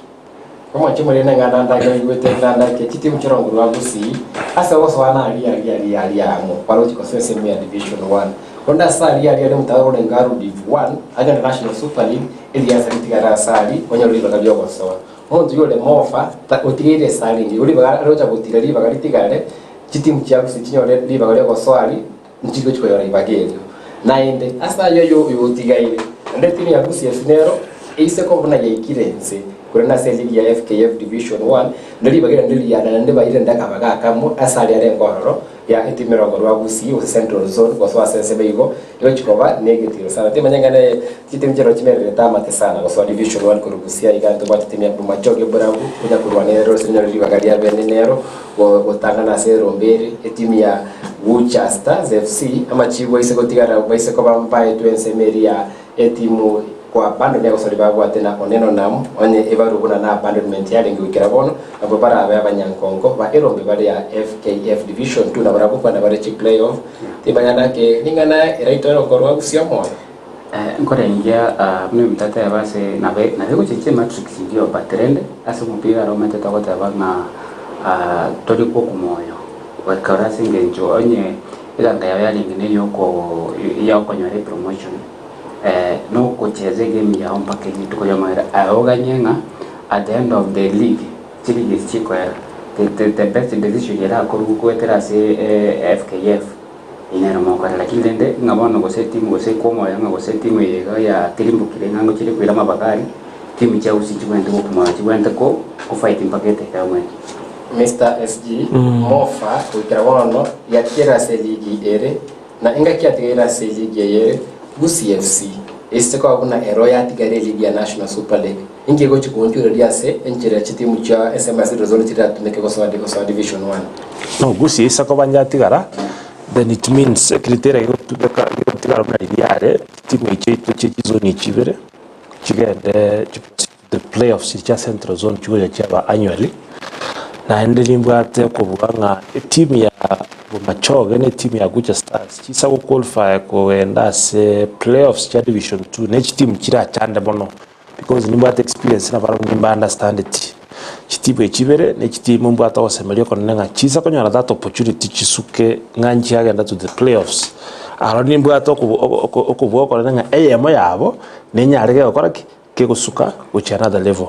Omochie omonene ng'a nandake oigwete nandake chitimu chirongo rwa Gusii ase ogosoana aria aria aria aria amo baroche gosoa ensemo ya Division One. Korende ase aria aria aria omotaro orenge arwe Div One agende National Super League eriase ritigare ase aria onyore ribaga riogosoa. Omonto oyio ore mofa ta otigeire ase arenge igo ribaga arocha gotira ribaga ritigare chitimu chia Gusii chinyore ribaga riogosoa aria nchiri gochia koyora ribaga erio. Naende ase ayio oyo oyotigaire, naende etimu ya Gusii FC nero eise koba buna yaikire inse, korende ase eligi ya FKF Division One, naende ribaga eri naende riana naende baire naende akabaga akamo ase aria arenge ororo ya etimu erongo rwa Gusii gose Central Zone gosoa ase ensemo igo egochia koba negetiro sana. Timanya ng'a ne chitimu chiaroro chimererete amate sana gosoa Division One korwa Gusii aiga ntobwate etimu ya Bomachoge Borabu konya korwana ero ase onyore ribaga ria bene nero Gotang'ana ase erombe ere, etimu ya Gucha Stars FC amachibu aise gotigara baise koba mbaetwe ensemo eria ya etimu kwa abandon agosori babwate na Oneno Nam onye ebarua buna na abandonment yarenge goikera bono nabwo barabe abanyankongo ba erombe bare ya FKF Division 2 nabarabwo kwenda bare chi play off timanya nake ring'ana eraito erokorwa gusii omoyo. Nkorengia buna omonto ateba ase nabe nabe gochecha ematrix ndio but rende ase omopira aro omanyete togoteba ng'a tori gokumoyo goikera ase engencho onye eganga yao yarenge na eyoko ya okonyora epromotion na ogocheza egame yao mpaka rituko ria omoerio aye oganye ng'a at the end of the league chiligi echi chikoera the the the best decision erakorwe goetera ase FKF. Inere mokore, lakini rende ng'a bono gose etimu gose kwomoyo ng'a gose etimu eye iga yatirimbokire ng'a ngochire koira amabaga aria, timu chia gusii chibwenerete gokumoyo chibwenerete ko kofight mpaka eteke omwene. Mister SG, Mofa goikera bono yatigaire ase eligi ere, na engaki yatigaire ase eligi eye ere, Gusii FC. Esise koba buna ero yatigare eligi ya National Super League. Inki egochi koonchoreria ase enchera chitimu chia ensemo ya Central Zone chiratumeke gosoa gosoa Division One? No Gusii ase koba nyatigara then it means ecriteria gegotumeka gegotigara buna riria are chitimu echi chiaito chie chizoni echi ibere chigende chi proceed to the playoffs chia Central Zone chigocha chiaba annually. Naende nimbwate okobua ng'a etimu ya Bomachoge na etimu ya Gucha Stars chisa go qualify kogenda ase playoffs chia division two ne chitimu chirachande mono because nimbwate experience nabarabwo nimba understandeti. Chitimu echi ibere ne chitimu mbwate ogosemeria okonene ng'a chisa konyora that opportunity chisuke ng'a nchiagenda to the playoffs. Aro nimbwate okobua okonene ng'a eyemo yabo nenyare gegokora ki? Kegosuka gochia another level.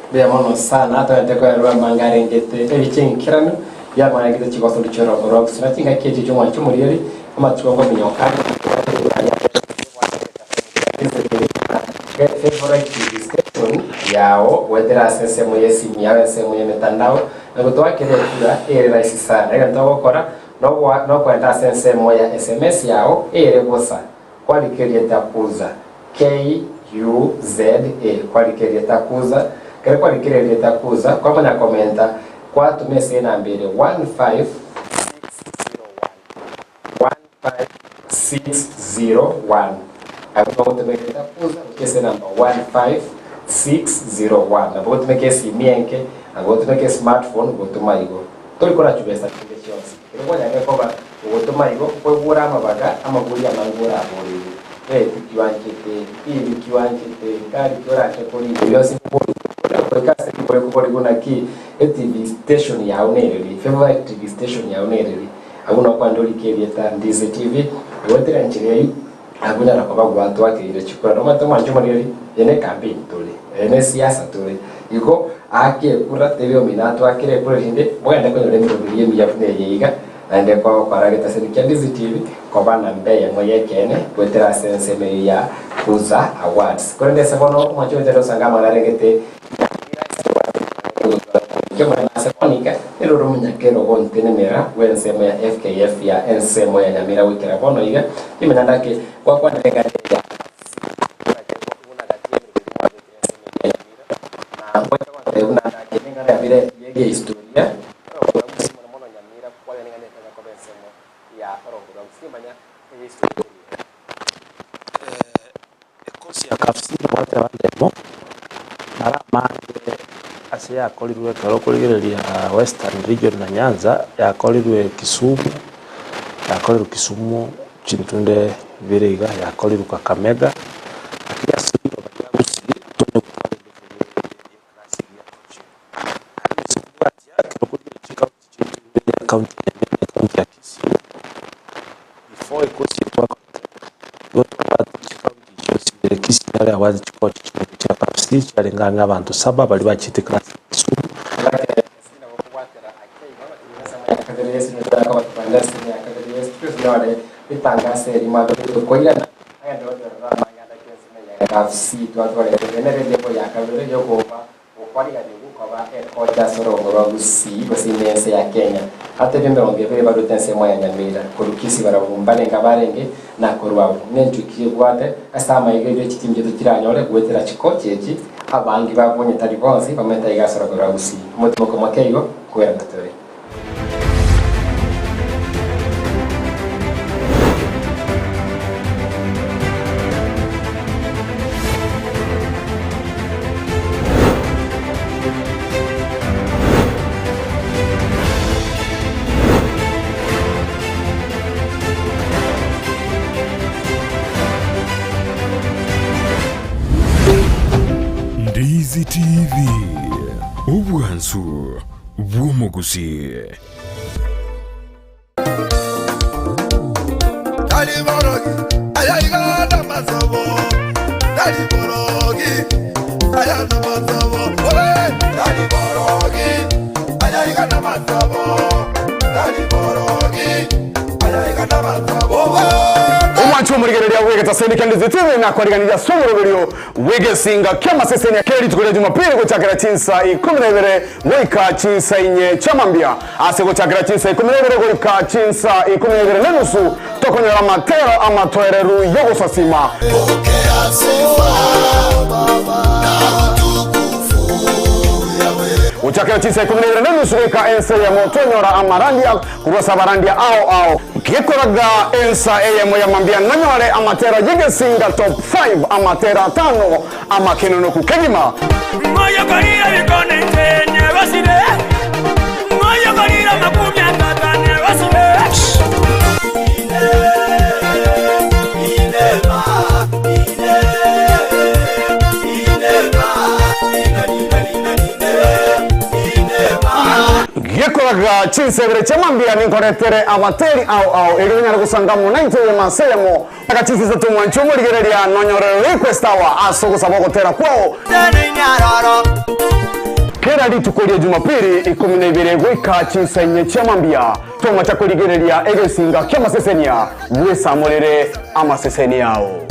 Mbuya mono sana togente koerwa amanga arengete ebiche enkeranu biamang'anegete chigosori chi'orobo rwa gusura chingaki echio chi'omwancho omoriori amatuko nkominyoka Favorite TV station yao goetera ase ensemo y'esimi yao ensemo y'emetandao na gotwakera ekura ere rahisi sana egento ogokora nokoenda ase ensemo ya sms yao ere bosa Kwarikeria Takuza, K-U-Z-A, Kwarikeria Takuza, Ekero kwarikeria erieta Kuza, kwamanya komenta kwatoma ase enamba ere 15601, 15601. Abwo nogotoma erieta Kuza gochia ase enamba 15601. Nabo ogotumeka esimi enke, nabo ogotumeka esmartphone gotoma igo. Tori korachwa besa chinde chionsi. Ekero kwanyarire koba ogotoma igo, kwegure amabaga amabori amange oraborigwe. Beti ki oanchete? Tibi ki oanchete? Gari ki oranche korigia? Bionsi mboborigwe. Goika ase rikori koborigwe naki eTV station yao nereri, favorite TV station yao nereri. Abwo nokwande orike erieta Ndise TV, goetera enchera eyio Abwo nyara koba gwatwakeire chikura. Nomanyete omwancho omoriri, eye ne campaign tore, eye ne siasa tore. Igo ake ekura tebe omino atwakere ekura erinde mogende konyora emeroberi emiya buna eye iga, naende kogokora getaseni kia DCTV koba namba eyemo y'ekeene goetera ase ensemo eyio ya Kuza Awards. Korende ase bono omwancho ogocha osanga amang'ana arengete Nero omonyakero gontenenera bw'ensemo ya FKF ya ensemo ya Nyamira goikera bono iga, rimanya ndake gwakwanire eng'ana eye ya buna gati y'emeremo eria mwabekire ensemo eye ya Nyamira, na ngocha gotebia buna ndake neng'ana yabire y'egehistoria orogongo rwa Gusii mono mono Nyamira kwane neng'ana ekanya koba ensemo ya orogongo rwa Gusii rimanya egehistoria eye. Ekosi ya Kafsi nogoteba ndemo, mara amange ase yakorirwe ekero okorigereria Western Region na Nyanza, yakorirwe Kisumu, yakorirwe Kisumu chintunde ibere iga, yakorirwe Kakamega, lakini ase riroba ria Gusii ntonyare gotwara ende class eria ya coaching. Naende ase kobwatia ekero okorigereria chikaunti chiaito ibere ya ekaunti ya Nyamira na ekaunti ya Kisii, before ekosi eye twakorete, nigo twabwate chikaunti echio chibere, Kisii naro yabwate chikochi chibere chia KFC chiarenge ang'e abanto saba baria bachiete class ya Kisumu. Gokwariganigwa koba ekocha ase orogongo rwa Gusii gose ime y'ense ya Kenya. Atebi emerongo ebere barwete ensemo ya Nyamira, korwa Kisii barabwo mbarenge abarenge na korwa abwo nenchuki ebwate ase amaiga erio chitimu chiaito chiranyore goetera chikochi echi abange babo onye tari bonsi bamenyete aiga ase orogongo rwa Gusii. Omotimoko moke igo kwerana tore. Ndizi TV, obwansu bw'omogusii. Tari borogi, aya iga namasobo. Tari borogi, aya namasobo. Ole, tari borogi, aya iga namasobo. Tari borogi, aya iga namasobo. Mwanche omorigereria bw'egetaseni kia Ndizi TV nakoriganirie ase omoroberio bw'egesinga ki'amasesenia kera rituko ria Jumapili gochakera chinsa ikomi na ibere goika chinsa inye chi'amambia. Ase gochakera chinsa ikomi na ibere goika chinsa ikomi na ibere nenusu tokonyora amatero amatoereru y'ogosasima. Gochakera chinsa ikomi na ibere nenusu goika ensa eyemo twanyora amarandia korwa ase abarandia ao ao. Gekoraga ensa eyemo ya mambia nonyore amatera y'egesinga top 5 amatera atano amakenonoku kegima. Ng'oyokorire ebikone inche negosire, ng'oyokorire amakumia tata negosire. Gekoraga chinsebere chia mambia ninkoretere abateri ao ao erio onyare gosanga amo naintwe eyemo ase eyemo. Aka chinsa isato mwanche omorigereria nonyore request hour ase ogosaba ogotera kwao. Kera rituko ria Jumapili ikomi na ibere goika chinsa inye chia mambia tomacha korigereria egesinga ki'amasesenia bwesamorere amaseseni ao.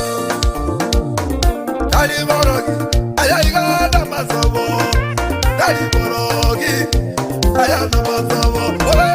Tari borogi, aya iga namasobo. Tari borogi, aya namasobo. Ore.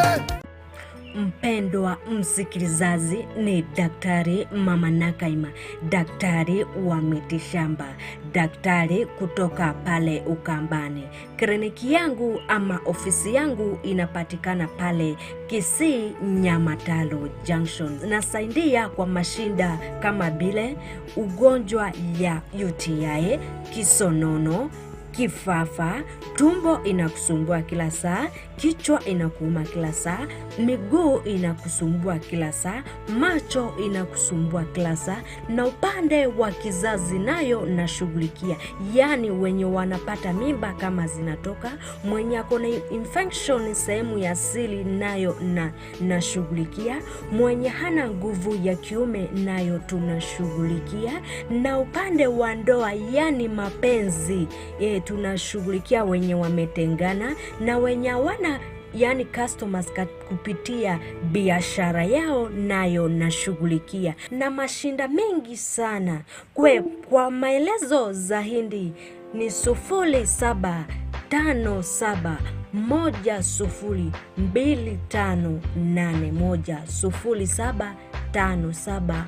Mpendwa msikilizaji, ni Daktari Mama Nakaima, daktari wa mitishamba, daktari kutoka pale Ukambani. Kliniki yangu ama ofisi yangu inapatikana pale Kisii Nyamataro Junction. Nasaidia kwa mashinda kama vile ugonjwa ya UTI, kisonono, kifafa, tumbo inakusumbua kila saa, kichwa inakuuma kila saa, miguu inakusumbua kila saa, macho inakusumbua kila saa, na upande wa kizazi nayo nashughulikia, yaani wenye wanapata mimba kama zinatoka, mwenye ako na infection sehemu ya siri nayo na nashughulikia, mwenye hana nguvu ya kiume nayo tunashughulikia, na upande wa ndoa yani mapenzi e, tunashughulikia wenye wametengana na wenye hawana yani customers kupitia biashara yao nayo nashughulikia na mashinda mengi sana. Kwe, kwa maelezo zaidi ni 0757102581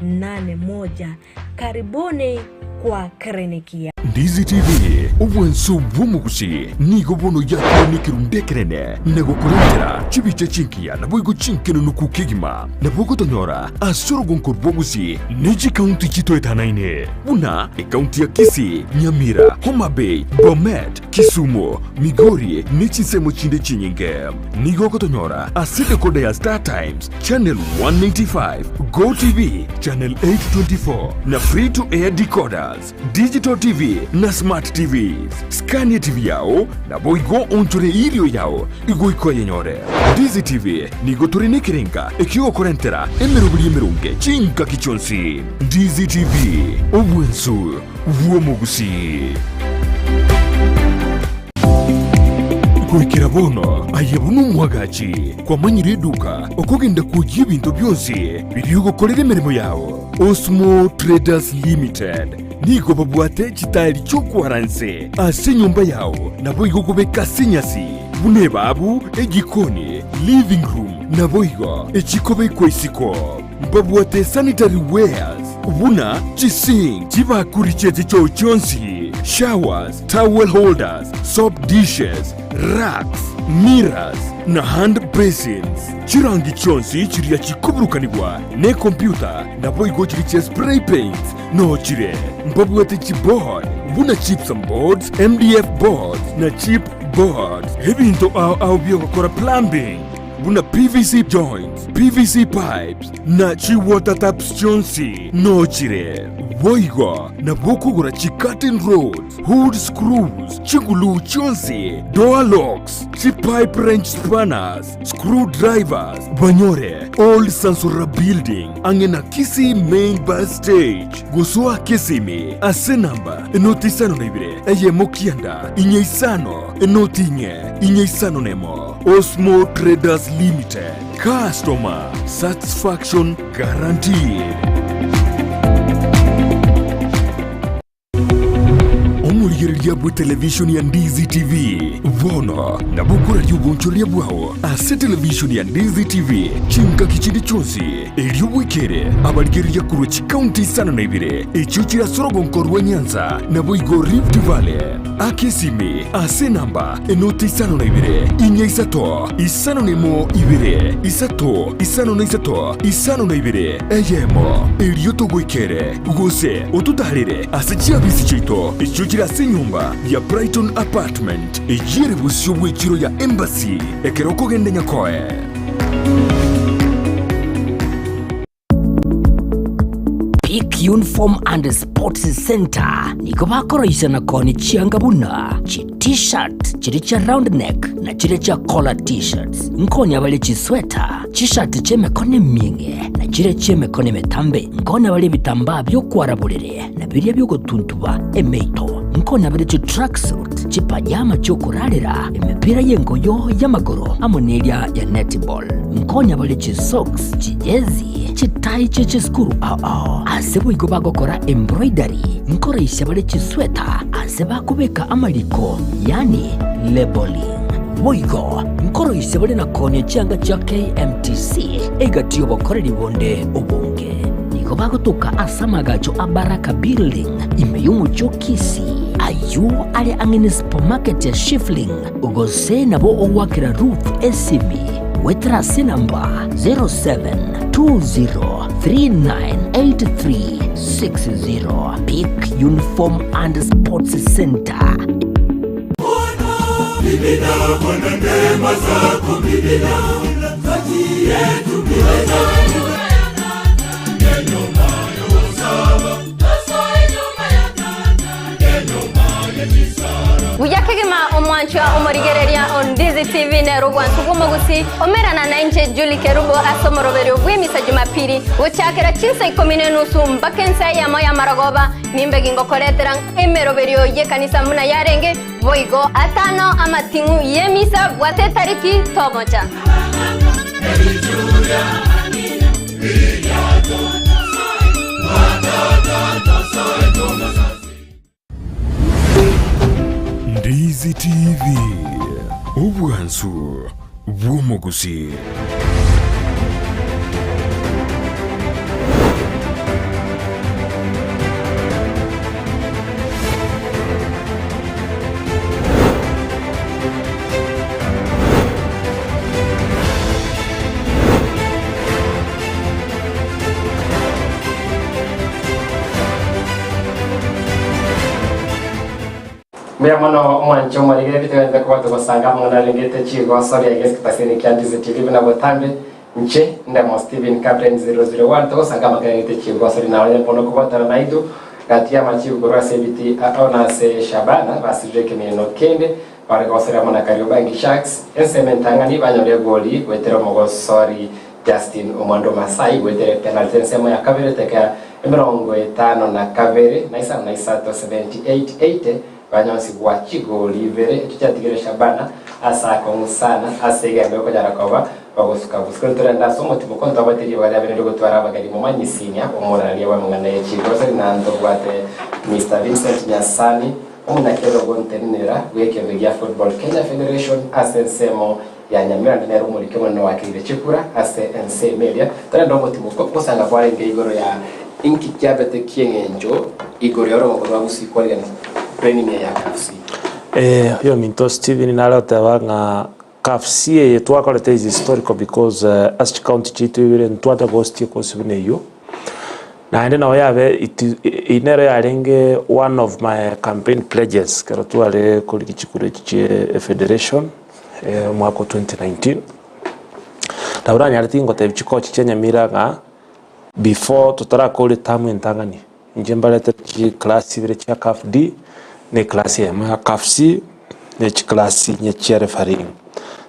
0757102581. Karibuni kwa kliniki ya Ndizi TV, obwanso bw'omogusi nigo bono yakorire ekerundu ekenene na gokorentera chibicha chinkiya naboigo chinkenenuku kegima. Nabo ogotonyora ase orogonko rw'obogusi ne chikaunti chitoetanaine buna ekaunti ya Kisii, Nyamira, Homa Bay, Bomet, Kisumu, Migori ne chinsemo chinde chinyinge. Nigo ogotonyora ase decoder ya Star Times, Channel 195, Go TV, Channel 824 na Free to Air decoders, Digital TV na Smart TVs. Skania TV yao naboigo onchore irio yao igoika oyenyore. Ndizi TV nigo tore nekerenga ekiogokorentera emeroberi emeronge chingaki chionsi. Ndizi TV, obwensu bw'omogusii. Goikera bono aye buna omwagachi kwamanyire eduka okogenda kwoyia ebinto bionsi biria ogokorera emeremo yao. Osmo Traders Limited nigo babwate chitairi chi'okwara nse ase enyomba yao naboigo kobeka ase enyasi buna ebabu, ejikoni, living room naboigo echikobekwa isiko. Mbabwate sanitary wares buna chisink, chibakuri chie chichoo chionsi, showers, towel holders, soap dishes, racks, mirrors na hand basins. Chirangi chionsi chiria chikoburukanigwa nekompyuta naboigo chiria chia spray paints noo chire. Mbabwate chiboard buna gypsum boards, MDF boards na chip boards. Ebinto ao ao biogokora plumbing buna PVC joints, PVC pipes na chi water taps chionsi noo chire. Boigo nabo okogora chi curtain rods, hood screws, chiguluu chionsi, door locks, chi pipe wrench spanners, screw drivers, banyore Old Sansora Building ang'e na Kisii Main Bus Stage gosoa Kisimi ase namba enoti isano na ibere eyemo kianda inye isano enoti inye inye isano nemo. Osmo Traders Limited, Customer Satisfaction Guaranteed. Omorigereria bwe televishoni ya Ndizi TV bono nabo okoraria obonchoreria bwao ase televishoni ya Ndizi TV chingaki chinde chionsi, erio bwekere abarigereria korwa chikaunti isano na ibere echio chire ase orogonko rwa Nyanza naboigo Rift Valley. Aka esimi ase enamba enoti 52 4 5 1 2 3 53 52 eyemo, erio togoikere gose ototaarere ase chiabisi chiaito echio chire ase enyomba ya Brighton Apartment, eyio ere bosio bw'echiro ya Embassy ekero okogenda Nyakoe. Peak Uniform and Sports Centre nigo bakoroisia na koonia chianga buna chi T-shirt chiria chia round neck na chiria chia collar T-shirts. Nkoonia bare chisweta, chishati chi'emekono emieng'e na chiria chi'emekono emetambe. Nkoonia bare ebitambaa bi'okwara borere na biria bi'ogotuntuba emeito. Nkoonia bare chitracksuit, chipajama chi'okorarera, emepira y'engoyo y'amagoro amo neria ya netball. Nkonya bare chisocks, chijezi, chitai chie chisukuru ao ao. Ase boigo bagokora embroidery, nkoraisia bare chisweta ase bakobeka amariko, yaani labelling. Boigo nkoroisia bare na koonia chianga chia KMTC egati y'obokoreri bonde obonge. Nigo bagotoka ase amagacho a Baraka Building ime y'omochie o Kisii, ayio are ang'e ne supermarket ya Shifling. Gose nabo ogoakera Ruth esimi goetera ase enamba 0720398360. Peak Uniform and Sports Centre. Buya kegima omwanchwa omorigereria o Ndizi TV nere obwansu bw'omogusi omerana nainche Julie Kerubo ase omoroberio bw'emisa Jumapili gochakera chinsa ikomi na enusu mpaka ensa eyemo y'amarogoba nimbe gingokoretera emeroberio y'ekanisa buna yarenge boigo atano amating'u y'emisa bwate etariki tomocha. Ndizi TV, obwansu bw'omogusii. Mbuya mono omwanche omorigereria togenderete koba togosanga amang'ana arengete chigoso ria egesiktasini kia Ndizi TV buna botambe inche Ndemo Steven Captain 001 togosanga amang'ana arengete chigoso ria naonye bono kobwatana naintwe gati y'amachibu korwa ase ebiti ao na ase Shabana basirire ekemineno kende Bare gosoria amo na Kariobangi Sharks, ensemo entang'ani banyore egoli goetera omogosori Justin Omwando Masai goetera epenalty ensemo ya kabere eteka 52 na 53, 78-80, banyonsigwa chigoli ibere echio chiatigire Shabana ase akong'u sana ase egembe okonyara koba bagosuka busu. Korende torende ase omotimo ko ntobwate ribaga riabeire rigotwara abageni momanyisinia omoraria bw'amang'ana ye chigosori na ntobwate Mister Vincent Nyasani Omonyakerogo ntenenera bw'ekeombe gia Football Kenya Federation ase ensemo ya Nyamira naende nere omoriki omonene oakeire chikura ase ensemo eria. Torende omotimoko gosanga kwarenge igoro ya inki kiabete ki'eng'encho igoro y'orogongo rwa Gusii kwarigania training eye ya CAF-C. Eh, oyominto Stephen nare oteba ng'a CAF-C eye twakorete is historical because ase chicounty chiaito ibere ntwate ghost ekosi buna eyio. Naende nabo yabe it eyio nero yarenge one of my campaign pledges ekero tware korigia chikura echi chie efederation omwaka o 2019. Nabo nanyarete ingotebia chikochi chia Nyamira ng'a before totarakora etamu entang'ani, inche mbarete chiclass ibere chia CAF D na eclass eyemo ya CAF C na chiclass inye chia refereeing.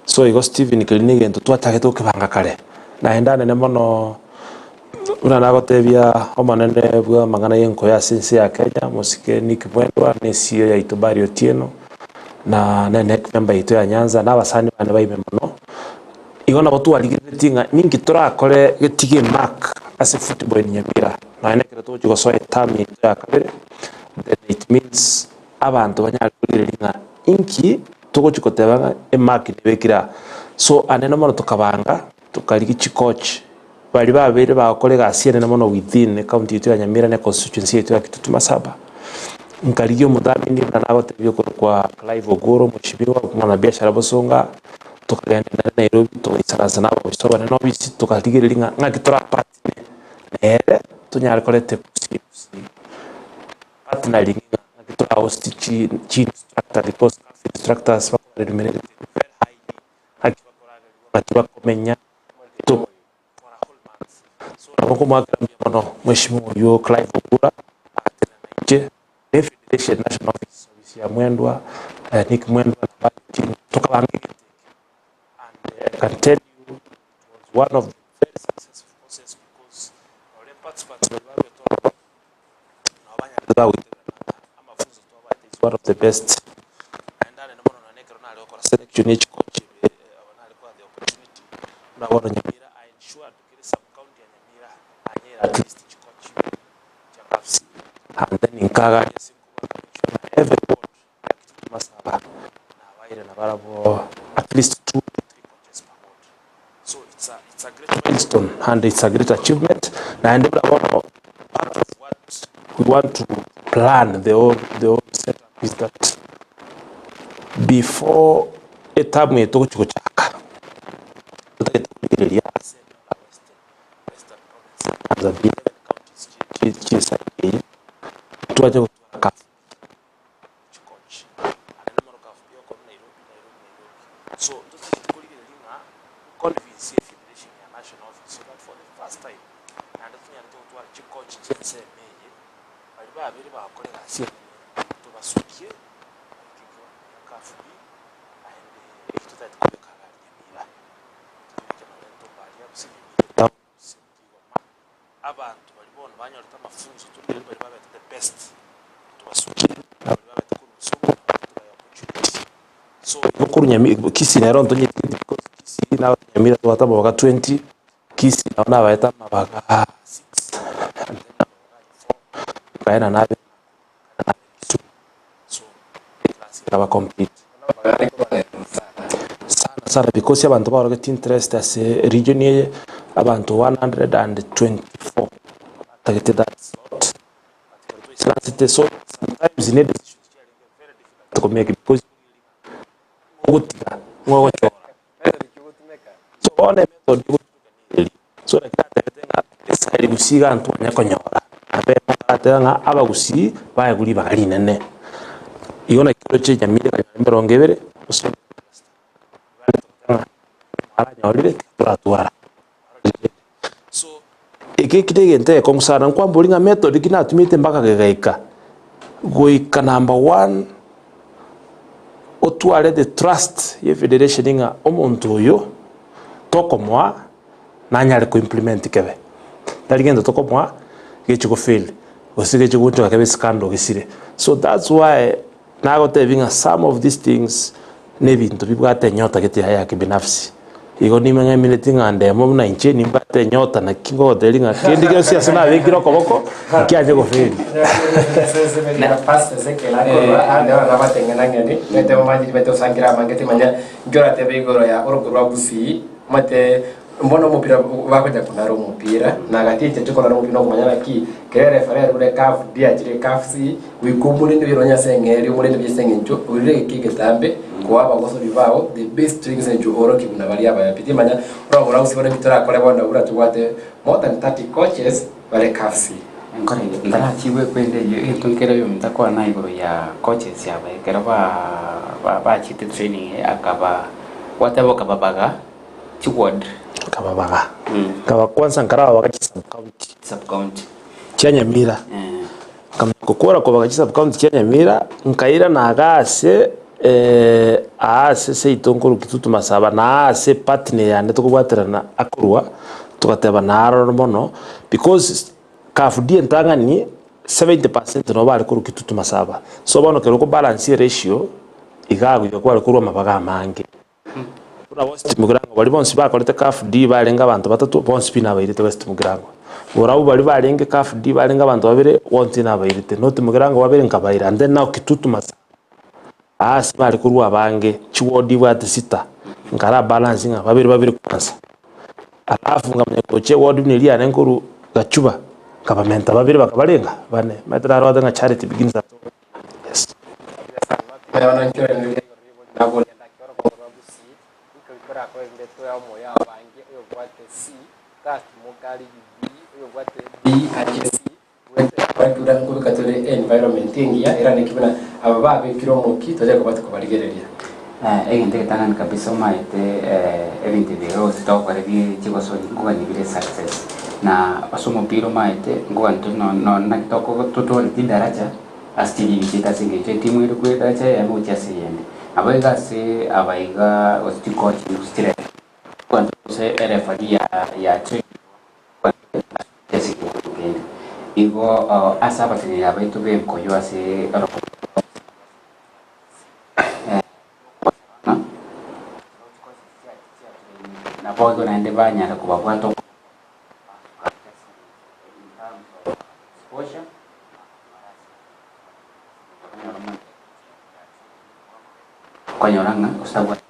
So igo Stephen keria na egento twachagete gokebanga kare, naende anene mono. Buna nagotebia omonene bw'amang'ana y'enkoyo ase ense ya Kenya, mosike Nick Mwendwa, na esiyo yaito Barry Otieno, na ne NEC member yaito ya Nyanza, na abasani bane baime mono. Igo nabo twarigereretie ng'a ninki torakore getige emark ase football in Nyamira, nonya na ekero togochia gosoa eterm yaito ya kabere, then it means abanto banyare korigereria ng'a inki togochia koteba ng'a emark nebekire aa. So anene mono tokabanga, tokarigia chicoach, baria babeire bagokora egasi enene mono within ecounty yaito ya Nyamira na econstituency yaito ya Kitutu Masaba, nkarigia omothamini buna nagotebia okorokwa Clive Ogoro omweshimiwa omwanabiashara bosonga, tokagenda nere Nairobi togaisaransa na abaofisa abanene obisi tokarigereria ng'a ng'aki torapatine nere tonyare koreta epusi epusi partnering ng'a ng'aki torahost chi chi instructor because instructors bakora remunerated very highly ng'aki bakoragerigwa ng'aki bakomenya to for a whole month. So nabo nkomoakera mbuya mono mweshimiwa oyio Clive Ogura agatera nainche ne federation national office ofisi ya Mwendwa Nick Mwendwa na Bali team tokabanga egento eke and I can tell you it was one of the very successful courses because nore participants baria barwete ororo nabo banyarete bagoiterana ng'a amafunzo twabaete is one of the best naende anene mono nonye ekero nare gokora selection ye chicoach ebe aba nare koa the opportunity buna bono Nyamira I ensured kere sub county ya Nyamira nanyere at least chicoach ibere chia CAFC and then nkagaria ase nkobwata make sure ng'a every ward ya Kitutu Masaba nabaire nabarabwo at least two to three coaches per ward. So it's a, it's a great milestone and it's a great achievement naende buna bono part of what we want to plan the whole, the whole setup is that before etamu eye togochi gochaka totagete korigereria ase eneo la western, western province Nyanza the 11 counties chie chie side eye twache gotwara CAF chicoach anene mono CAF biokorwa Nairobi Nairobi Nairobi so totagete korigereria ng'a convince efederation ya national office so that for the first time naende tonyarete gotwara chicoach chi'ensemo eye baria babere bagokora egasi enene tobasukie baike ekiwango gia CAF B naende eki totagete kobeka iga aria Nyamira tobeke nonye Ntomba aria gose Nyamira etown gose Kigoma abanto baria bono banyorete amafunzo torigereria baria babete the best tobasukie na baria babete korwa bosongo nabarabwo tobae opportunity. So igo korwa Nyamira Kisii nero ntonyeti because Kisii nabate Nyamira tobwate amabaga 20, Kisii nabo nabaete amabaga 6 and then amabaga aye 4 nkaena nabe Nakuru nkaena nabe Kisumu so eclass ekaba complete. Sana sana because abanto baorogetie interest ase region eye abanto 124 batagete that slot but ekero twaisaransete so sometimes ne decisions chiarenge very difficult to make because ng'o ogotiga ng'o ogochora so bono emethod egotumeka neri so naki natebete ng'a basically gusii iga ntwanya konyora abe barateba ng'a abagusii baegwe ribaga rinene. Igo naki oroche Nyamira ekanyora emerongo ebere gose ng'a mwaranyorire toratwara. So eke eki negento egekong'u sana nkwambori ng'a method ki natumete mpaka gegaika goika number one otware the trust ya efederation ng'a omonto oyo tokomoa nanyare ko implement kebe. Tari gento tokomoa gechi go fail gose gechi goonchoka kebe scandal gesire. So that's why nagotebi ng'a some of these things na ebinto bibwate enyota gete yaye ya kibinafsi. Igo nimeng'aimineti ng'a ndemo buna inche nimbwate enyota naki ngogotebi ng'a kende gionsi ase nabekire okoboko nkianche gofeli. Pastor Ezekiel akorwa ande ora nabateng'enang'eni mete momanyiri mete osangira amange timanya inki oratebe igoro ya orogo rwa Gusii omanyete Mbono omopira bagocha konara omopira, na gati enchera chi'okonara omopira nokomanya naki kera erefari arure CAF D achire CAF C, goika omorende oye nonya ase eng'eria omorende buya ase eng'encho oirire egeka egetambe koa abagosori bao the best training ase eng'encho oorokie buna baria abaya pi. Timanya orogoro rwa gusii bono inki torakore bono buna tobwate more than 30 coaches bare CAF C. Enkoro eye ntarachigwe kwende eyio egento nkere oyominto akwana igoro ya coaches aba ekero ba bachete training akaba gwateba okababaga. Chiward. Nkababaga. Nkaba kwanza nkarababaga chisub-county. Sub-county. Chia Nyamira. Nkamanya gokora kobaga chisub-county chia Nyamira, nkairana iga ase aase seito nkorwa Kitutu Masaba, na aase partner yane tokobwaterana akorwa, togateba naroro mono, because CAF D entang'ani 70% nabo bare korwa Kitutu Masaba. So bono ekero okobalance eratio, iga agoika kware korwa amabaga amange. Buna West Mugirango baria bonsi bakorete Caf D barenge abanto batato bonsi pi nabairete West Mugirango. Barabwo baria barenge Caf D barenge abanto babere bonsi nabairete. North Mugirango babere nkabaira and then now Kitutu Masaba ase bare korwa abange chiward ibwate sita nkara balance ng'a babere babere kwanza. Alafu nkamanya gocha eward buna eria yane nkorwa Gachuba nkabamenta babere bakabarenga bane. Omanyete narwate ng'a charity begins at home. Yes. Egento egetang'ani kabisa omaete ebinto ebi iga gose togokora bie chigosori nkogania bire success na ase omopira omaete nkogania tore nonye naki totware chidaraja Ase chiligi chiaito ase engencho etimu ere kw'edaracha eyemo gochia ase eyende. Naboigo ase abaiga gose chikochi gose chirefa, kwancha gose erefari ya ya ase ekewango kende. Igo ase abateneneri abaito b'enkoyo ase orogongo rwa Naboigo naende banyare kobabwata okoboko. Okonyora ng'a otabwati.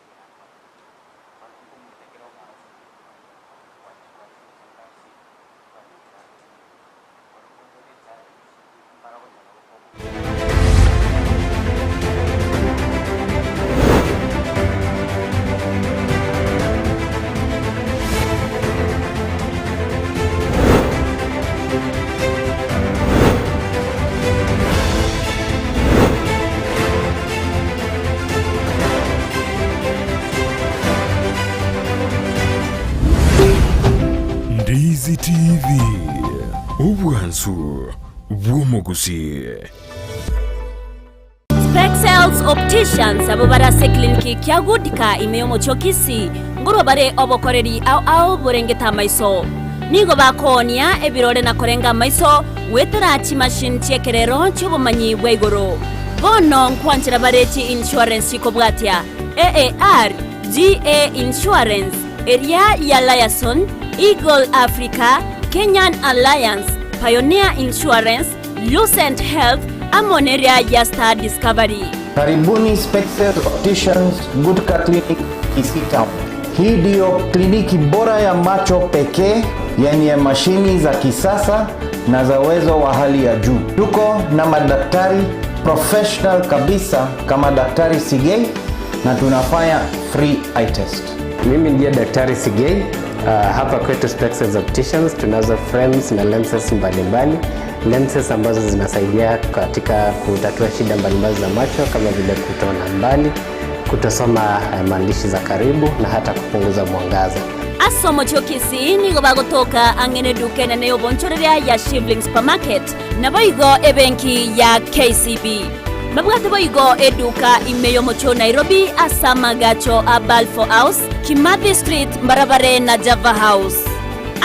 Ndizi TV, obwansu bw'omogusii. Spexels Opticians abwo bare ase ekliniki kia Goodka ime y'omochie o Kisii ngorwa bare obokoreri ao ao borengete amaiso. Nigo bakoonia ebirore na korenga amaiso goetera chimachine chi'ekerero chi'obomanyi bwa igoro. Bono nkwanchera bare chi insurance chikobwatia AAR, GA Insurance, eria ya Liaison, Eagle Africa, Kenyan Alliance, Pioneer Insurance, Lucent Health, amo neria ya Star Discovery. Karibuni Spexel Opticians Gutka Clinic Kisii Town. Hii ndiyo kliniki bora ya macho pekee yenye mashini za kisasa na za uwezo wa hali ya juu. Tuko na madaktari professional kabisa kama Daktari Sigei na tunafanya free eye test. Mimi ndiye Daktari Sigei. Hapa kwetu Spexels Opticians tunazo frames na lenses mbalimbali, lenses ambazo zinasaidia katika kutatua shida mbalimbali za macho kama vile kutoona mbali, kutosoma maandishi za karibu na hata kupunguza mwangaza. Ase omochie o Kisii nigo bagotoka ang'e neduka enene y'obonchoreria ya Shivling Supermarket, naboigo ebenki ya KCB. Babwate boigo eduka ime y'omochie o Nairobi ase amagacho a Balfour House, Kimathi Street, mbarabare na Java House.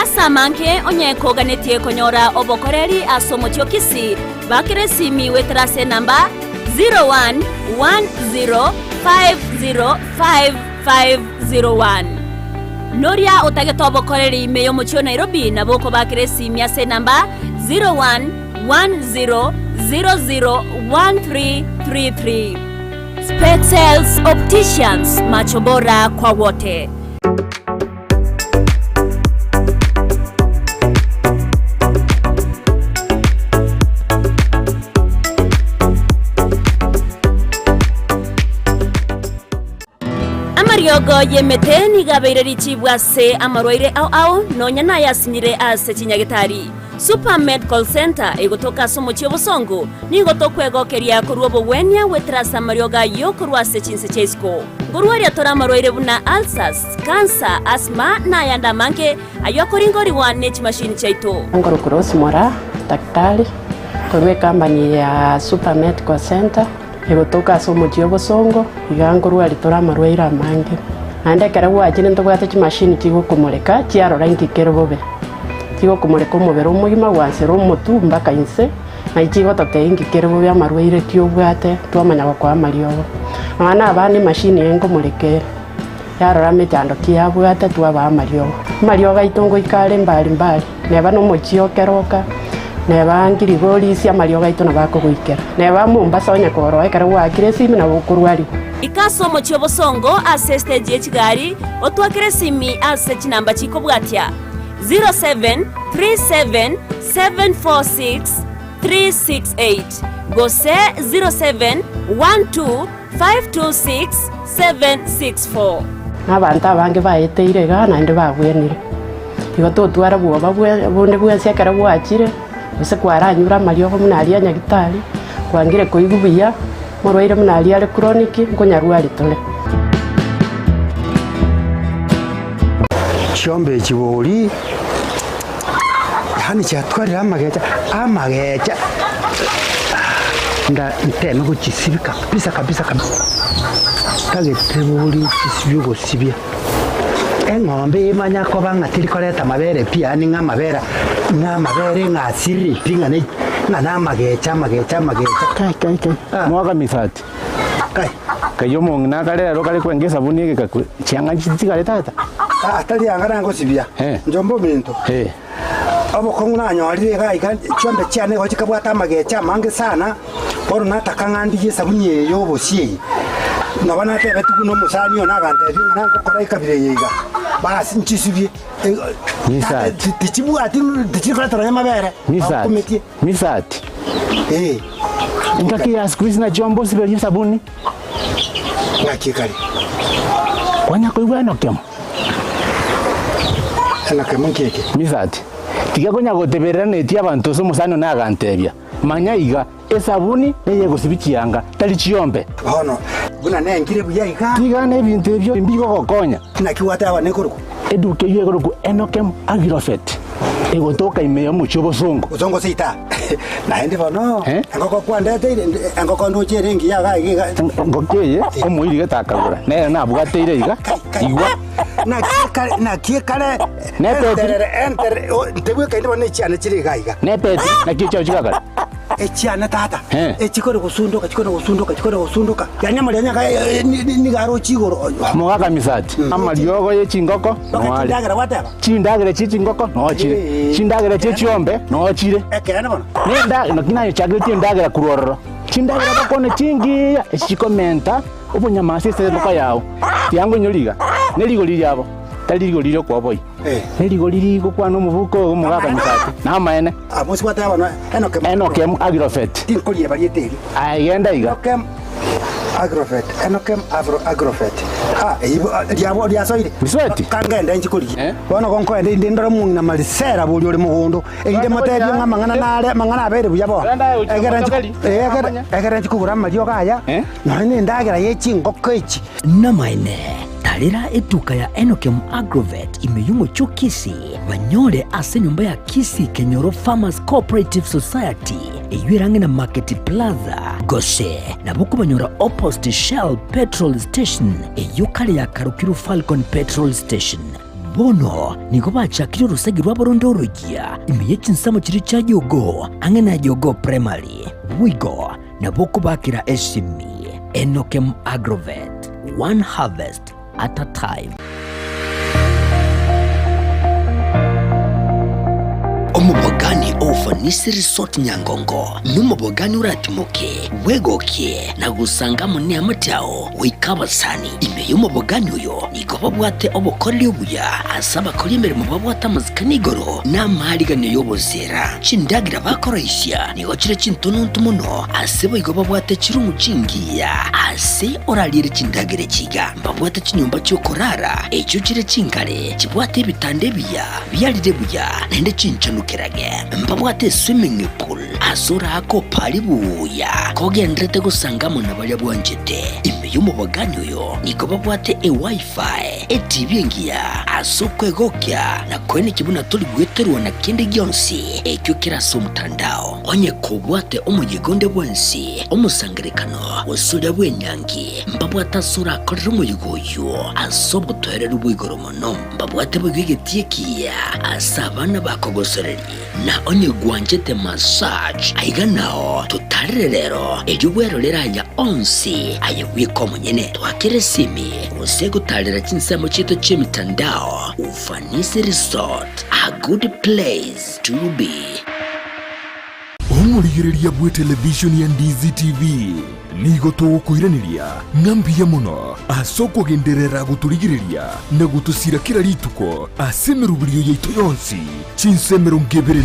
Ase amange onye koganetie konyora obokoreri ase omochie o Kisii, bakera esimi goetera ase enamba 0110505501. Noria otagete obokoreri ime y'omochie o Nairobi nabo okobakera esimi ase enamba 0110001333. Spexels Opticians, macho bora kwa wote. Amariogo y'emete nigo abeire richibu ase amarwaire ao ao, nonya nayasinyire ase chinyagetari. Super Medical Centre egotoka ase omochie obosongo, nigo tokwegokeria korwa obogwenia goetera ase amariogo ayio korwa ase chinse chia isiko. Nkorwaria tore amarwaire buna ulcers, cancer, asthma na ayande amange ayio akoringorigwa ne chimashini chiaito. Nkorokwa Rose Moraa, daktari korwa ecompany ya Super Medical Centre egotoka ase omochie obosongo, iga nkorwaria tore amarwaire amange. Naende ekero gwachire ntobwate chimashini chigokomoreka chiarora inki kere bobe. Chigokomoreka omobere omogima gwansera omotwe mpaka inse, naye chigototebia inki kere bobe amarwaire ki obwate twamanya gokoa amariogo. Nonya na abana emashini eye nkomoreka ere. Yarora mechando ki yabwate twabaa amariogo. Amariogo aito ngoika are mbari mbari, neba nomochie o keroka, neba ngirigorisia amariogo aito nabo akogoikera. Neba Mombasa onye koroa ekero gwaakire esimi nabo okorwarigwa. Ika ase omochie obosongo ase estage ye chigari, otwakere esimi ase chinamba chikobwatia, 0737 746 368 gose 0712 526 764. Na abanto abange baeteire igaa naende babwenire. Igo totwara bwoba bonde bwensi ekero gwachire, gose kwaranyure amariogo buna aria a nyagitari, kwangire koigwa buya, omorwaire buna aria are chronic, nkonyarwari tore. Chiombe echi bori, yaani chiatwarire amagecha, amagecha nda nteme gochisibia kabisa kabisa kabisa, ntagete bori nchisibie ogosibia. Eng'ombe emanya koba ng'a teri koreta amabere pi yaani ng'a amabere ng'a amabere ng'a asirire pi ng'a ne ng'a na amagecha amagecha amagecha. Kai kai kai, mwaka misati. Kai. Kai omong'ina akare ero kare kwenga esabuni egekakwe, chianga nchitigare tata. Ah, tari anga nangosibia, njomba ominto. Obokong'u nanyorire iga iga, chiombe chiane igo chikabwata amagecha amange sana, bono nataka ng'a ndigie esabuni eye ya obosie eye. Nabo natebetigwe na omosani one agantebia ng'a nangokora ekabira eye iga, basi nchisibie. Tata, tichibwati tichiri koreta nonya amabere, bakumetie. Misati. Engaki ya siku hizi nachio mbosiberie esabuni. Ng'aki ekare. Kwanya koigwa enokemo. Enokemo nki eke? Misati. Tiga konya goteberera netie abanto ase omosani one agantebia, Manya iga, esabuni neyegosibia chianga, tari chiombe. Bono, buna nengire buya iga. Tiga nebinto ebio mbigogokonya. Naki gwateba nekorokwa? Eduka eyio ekorokwa Enokem Agrofert, egotoka ime y'omochie obosongo. Bosongo seita. Naende bono, engoko kwandeteire, engoko ndoche ere engiya iga iga iga. Engoko eye omoiri gete akagora, nere nabwateire iga, igwa. Naki ekare, naki ekare, enterere, enterere, ntebwekaini bono echiane chire iga iga. Nepeti, naki echiao chigakare? Echiane tata, echikore gosundoka, chikore gosundoka, chikore gosundoka, yaani amarianya aka nigo aroche igoro. Mogaka misati, amariogo ye chingoko noare. Chindagera gwateba? Chindagera chie chingoko noo chire, chindagera chie chiombe noo chire. Ekeene bono. Nenda, naki nayechakeretie endagera korwa ororo. Chindagera bakwane chingiya, echi chikomenta obonyama ase engoko yao. Tiango inyore iga, ne rigori riabo, tari rigori ri'okwoboi. Nerigori rigokwana omobuko oyo omogaka Misati, namaene. Enokem Agrofet. Aye genda iga. Misweti. Namaene, Tarera etuka ya Enokem Agrovet ime y'omochie o Kisii, banyore ase enyomba ya Kisii Kenyoro Farmers Cooperative Society, eyio ere ang'e na Market Plaza, gose nabo okobanyora opposite Shell Petrol Station, eyio kare yakarokirwe Falcon Petrol Station. Bono nigo bachakire orosegi rwabo ronde oroyia ime ye chinsemo chiria chia Jogoo, ang'e na Jogoo Primary. Boigo nabo okobakera esimi. Enokem Agrovet, one harvest at a time. Omobogani o Ufanisi Resort Nyangongo nomobogani oratimoke, bwegokie na gosanga amo neamate ao goika abasani. Ime y'omobogani oyo nigo babwate obokoreri obuya ase abakori emeremo babwate amasikani igoro na amaariganio y'oboseera. Chindagera bakoroisia nigo chire chintononto mono, ase boigo babwate chirumu chingiya ase orariere chindagera echi iga. Mbabwate chinyomba chi'okorara echio chire chingare, chibwate ebitanda ebiya biarire buya naende chinchanukerage. Mbabwate eswimming pool ase oraake opare buya kogenderete gosanga amo na baria bwanchete. Ime y'omobogani oyo nigo babwate eWiFi, eTV engiya ase okwegokia na koenekia buna tori gweterwa na kende gionsi ekio kere ase omotandao. Onye kobwate omoyega onde bwensi, omosangererekano, gose oria bw'enyangi, mbabwate ase orakorere omoyega oyio ase obotoereru bwa igoro mono. Mbabwate boigo egetii ekiya ase abana bakogosoreria. Na onye gwanchete massage, aiga nao totarere rero, erio bwerorere aya onsi aye bweka omonyene. Twakere esimi gose gotarera chinsemo chiaito chi'emitandao. Ufanisi Resort, a good place to be. Omorigereria bw'etelevishoni ya Ndizi TV nigo togokoiraneria ng'a mbuya mono ase okogenderera gotorigereria na gotosira kera rituko ase emeroberio yaito yonsi chinsa 24.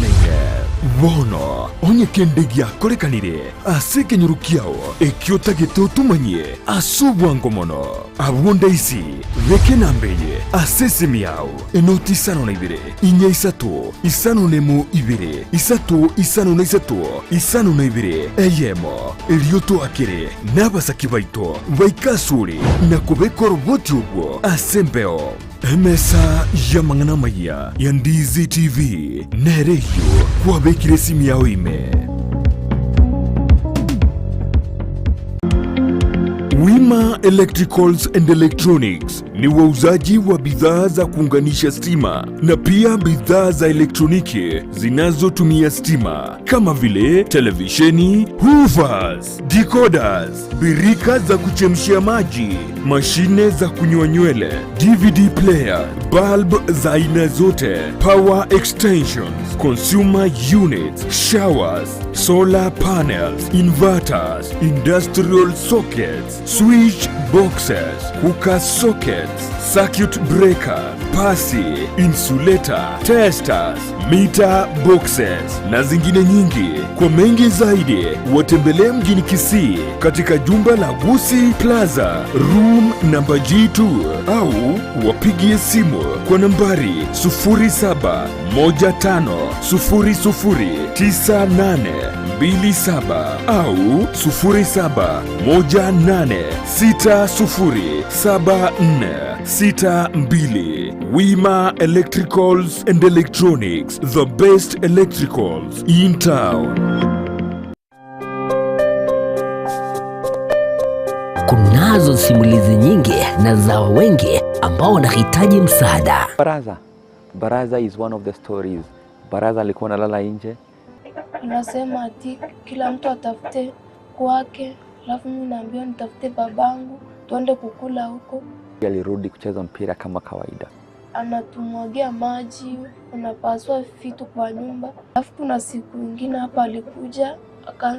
Bono onye kende giakorekanire ase ekenyoro kiao ekio otagete otomanyie ase obwango mono, abwo ndaisi beka enamba eye ase esimi yao, enoti isano na ibere, Inya isato, isano nemo ibere, isato isano na isato, isano na ibere, eyemo. Erio toakere nabasaki baito baike asore na kobeka oroboti obwo ase embeo. Emesa y'amang'ana amayia ya Ndizi TV nere eyio kwabekire esimi yao ime. Wima Electricals and Electronics ni wauzaji wa bidhaa za kuunganisha stima na pia bidhaa za elektroniki zinazotumia stima kama vile televisheni, hoovers, decoders, birika za kuchemshia maji, mashine za kunyoa nywele, DVD player, bulb za aina zote, power extensions, consumer units, showers, solar panels, inverters, industrial sockets, switch boxes, cooker sockets, circuit breaker, pasi, insulator, testers, meter boxes na zingine nyingi. Kwa mengi zaidi watembelee mjini Kisii katika jumba la Gusii Plaza room namba G2 au wapigie simu kwa nambari 0715009827 au 0718607462. Wima Electricals and Electronics, the best electricals in town. Kunazo simulizi nyingi na za wengi ambao wanahitaji msaada. Baraza. Baraza is one of the stories. Baraza alikuwa analala nje. Anasema ati kila mtu atafute kwake, alafu mimi naambiwa nitafute babangu tuende kukula huko. Alirudi kucheza mpira kama kawaida. Anatumwagia maji, unapasua vitu kwa nyumba. Alafu kuna siku ingine hapa alikuja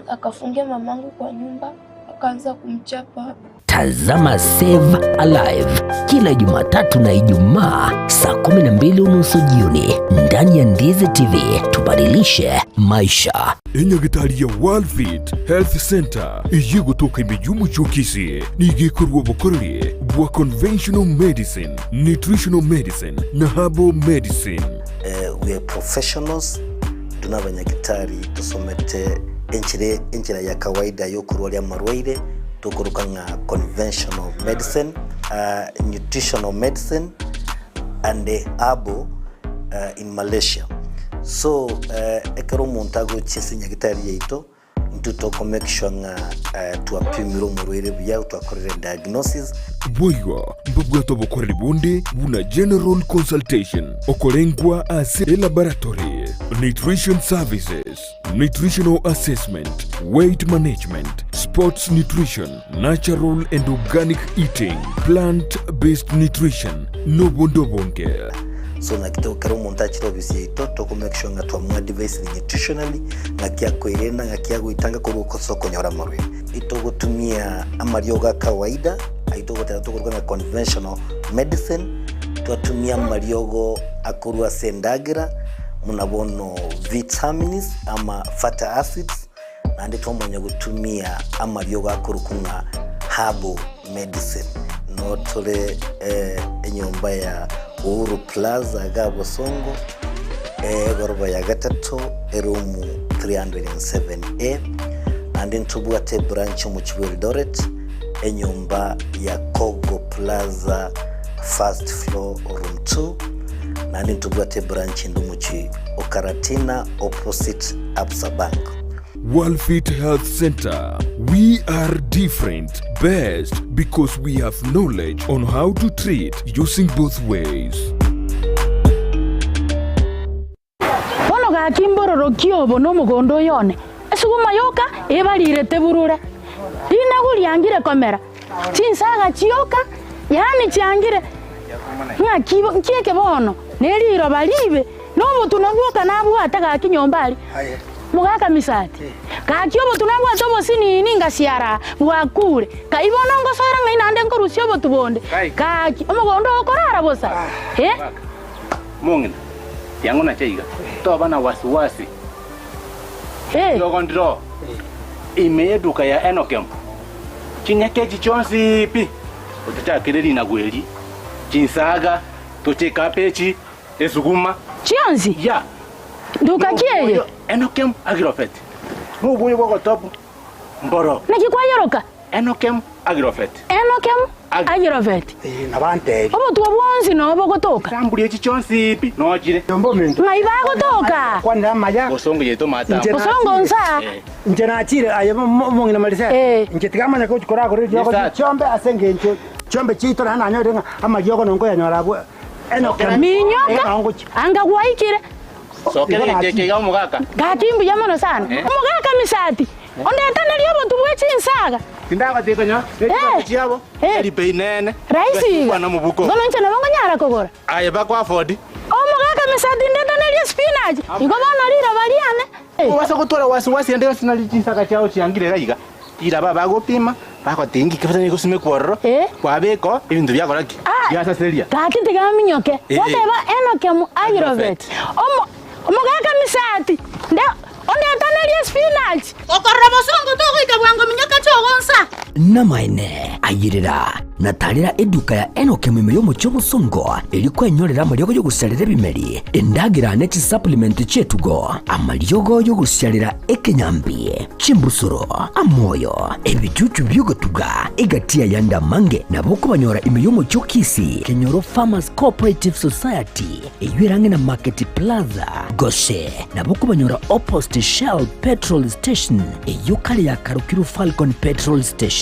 akafungia mamangu kwa nyumba akaanza kumchapa. Tazama Save Alive kila Jumatatu na Ijumaa saa 12:30 jioni ndani ya Ndizi TV. Tubadilishe maisha. Enyagitari ya Worldfit Health Center eye gotoka ime y'omochie o Kisii nigo ekorwa obokoreri bwa conventional medicine, nutritional medicine na herbal medicine. We are professionals, intwe nabanyagitari tosomete enchera enchera ya kawaida yokorwaria amarwaire tokoroka ng'a conventional medicine, nutritional medicine and herbal in Malaysia. So ekero omonto agochia ase enyagitari yaito Intwe toko make sure ng'a twapimire omorwaire buya, twakorire diagnosis. Boigo mbabwate obokoreri bonde buna general consultation, okorengwa ase elaboratory, nutrition services, nutritional assessment, weight management, sports nutrition, natural and organic eating, plant based nutrition, nobonde obonge. So naki to ekero omonto achire ofisi yaito toko make sure ng'a twamoadvisire nutritionally ng'aki akoirena ng'aki agoitanga korwa ase okonyora amarwaire. Itogotumia amariogo a kawaida ayio togoteba tokoruga ng'a conventional medicine, twatumia amariogo akorwa ase endagera buna bono vitamins ama fatty acids, Naende twamanya gotumia amariogo akorokwa ng'a herbal medicine. Noo tore enyomba ya Uhuru Plaza igaa Bosongo, egoroba ya gatato, eroom 307A. Naende ntobwate ebranch omochie bwa Eldoret, enyomba ya Kogo Plaza first floor room 2. Naende ntobwate ebranch ende omochie o Karatina opposite Absa Bank. Walfit Health Center, we are different, best because we have knowledge on how to treat using both ways. Bono. Gaki mbororokie obo nomogondo oyo one, esuguma yoka ebarirete burure. Rinagu riangire komera, chinsaga chioka, yaani chiangire. Ng'aki nki eke bono? Ne riroba riibe, na obotunwa bwoka nabwate gaki nyomba aria. Mogaka Misati, Gaki obotunwa nabwate obosinini ngasiara bwakure, kai bono ngosoera ng'ai naende nkorusia obotu bonde? Gaki omogondo oo okorara bosa, eh? Mong'ina, tiang'o nache iga, toba na wasiwasi. Riogo ndiro ime y'eduka ya Enokem, chinyeke echi chionsi pi, otochakere rinagu eri, chinsaga, toche ekabechi, esuguma. Chionsi? Ya. Nduka ki eye? Enokem Agrofet, noboyo bw'ogotobu mboro. Naki kwayoroka? Enokem Agrofet. Enokem Agrofet. Nabantebi. Obotuo bwonsi noo bogotoka. Chamburi echi chionsi pi nochire. Ng'ai bagotoka? Kwanera amaya. Bosongo yaito matambo. Bosongo nsa. Inche nachire aye omong'ina Marisela. Inche tiga manye gochi koragora eriogo Yes, chiombe ase engencho chiombe chiaito naende nanyorire ng'a amariogo nonkoyanyora abwo Enokem. Minyoka anga gwaikire. Sokera egento eke iga omogaka. Gaki mbuya mono sana. Omogaka Misati, ondetanerie obotu bwe chinsaga. Tindagotiga konya ne chibesa chiabo tari bei nene. Rahisi iga. Kwana mobuko. Bono inche nabo nkonyara kogora. Aye bako afford. Omogaka Misati ndetanerie spinach. Igo bono riroba riane. Obasa gotwara wasiwasi ende yonsi nari chinsaga chiao chiangire iga iga. Riraba bagopima bagoteba inki kebasani gosimekwa ororo, kwabeka oo ebinto biakora ki? Biasaseria. Gaki tiga aminyoke, goteba Enoke Agirobeti, omo omogaka Misati, nde ondetanerie spinach. Okorora bosongo togoika bwango minyoka chogonsa. Namaene, ayerera, na tarera eduka ya Enoke ime y'omochie obosongo, erio kwenyorera amariogo y'ogosiarera ebimeri, endagera ne chisupplement chi'etugo, amariogo y'ogosiarera ekenyambi, chimbusuro, amoyo, ebichuchu bi'ogotuga, egati y'ayande amange nabo okobanyora ime y'omochie o Kisii, Kenyoro Farmers Cooperative Society, eyio ere ang'e na Market Plaza, gose nabo okobanyora opposite Shell Petrol Station, eyio kare yakarokirwe Falcon Petrol Station.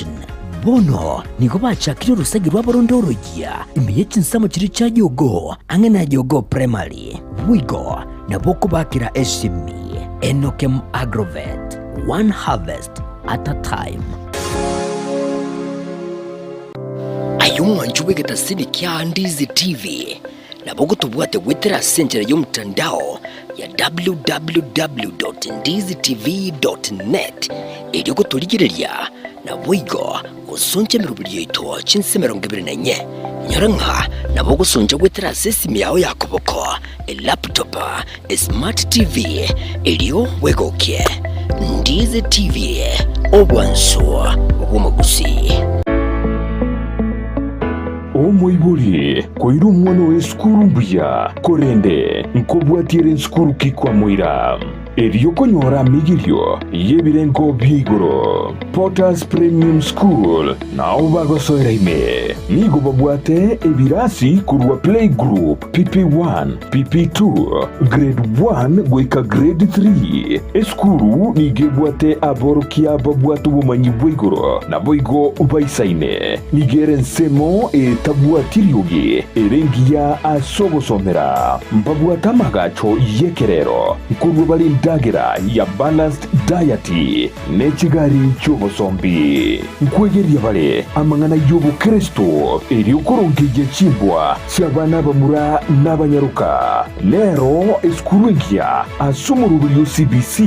Bono nigo bachakire orosegi rwabo ronde oroyia ime ye chinsemo chiria chia Jogoo, ang'e na Jogoo Primary. Boigo nabo okobakera esimi Enokem Agrovet, one harvest at a time. Aye omwanchi bw'egetasini kia Ndizi TV, nabo ogotobwate goetera ase enchera y'omotandao ya www.ndizitv.net erio gotorigereria naboigo gosoncha emeroberi yaito chinse 24. Nyora ng'a nabo ogosoncha goetera ase esimi yao ya koboko, elaptop, esmart TV erio bwegokie. Ndizi TV, obwansu bw'omogusii. Omoibori koira omwana oye esukuru mbuya, korende nkobwatia ere ensukuru ki kwamoira? Erio konyora amigirio y'ebirengo bia igoro. Potters Premium School nao bagosoera ime. Nigo babwate ebirasi korwa playgroup, PP1, PP2, Grade 1 goika Grade 3. Esukuru nigo ebwate aborokia babwate obomanyi bwa igoro naboigo baisaine. Nigo ere ensemo etabwati riogi ere engiya ase ogosomera. Mbabwate amagacho y'ekerero nkorua bare endagera ya balanced diet ne chigari chi'obosombi. Nkwegeria bare amang'ana y'obokeresto erio korongeyia chimbwa chi'abana abamura n'abanyaroka. Nero esukuru engiya ase omoroberio o CBC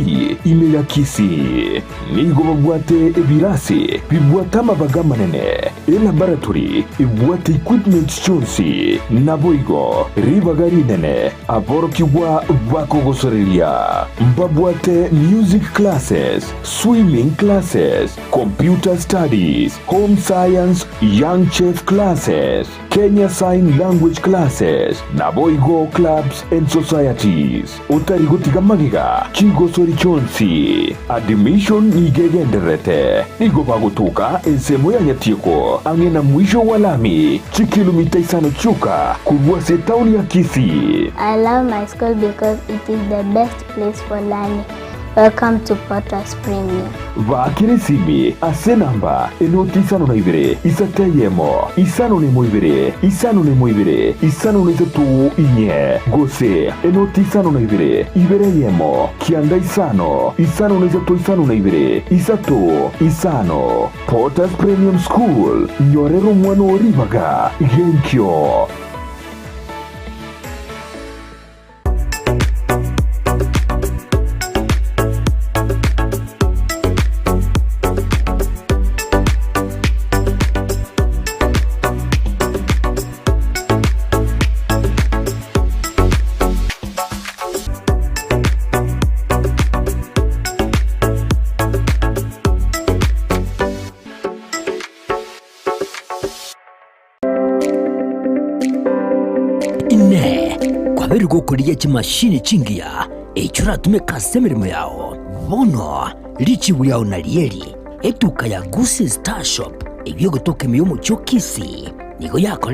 ime ya Kisii. Nigo babwate ebirasi bibwate amabaga amanene, elaboratory ebwate equipment chionsi, naboigo ribaga rinene aborokigwa bakogosoreria. Mbabwate music classes, swimming classes, computer studies, home science, young chef classes, Kenya Sign Language Classes, naboigo clubs and societies. Otari gotiga magega chigosori chionsi. Admission nigo egendererete. Nigo bagotoka ensemo ya Nyatieko ang'e na mwisho wa lami, chikilomita isano chioka korwa ase etaoni ya Kisii. I love my school because it is the best place for learning. Welcome to Potters Premium. Baakera esimi ase enamba enoti isano na ibere, isato eyemo, isano na emo ibere, isano na emo ibere, isano na isato inye, gose enoti isano na ibere, ibere eyemo, kianda isano, isano na isato isano na ibere, isato, isano. Potters Premium School, nyorera omwana oo ribaga genkio. Inee! Kwabeire gokorigia chimashini chingiya echio oratumeke ase emeremo yao? Bono richibu riao narieri, etuka ya Gusii Star Shop, eyio egotoka ime y'omochie o Kisii, nigo yakore.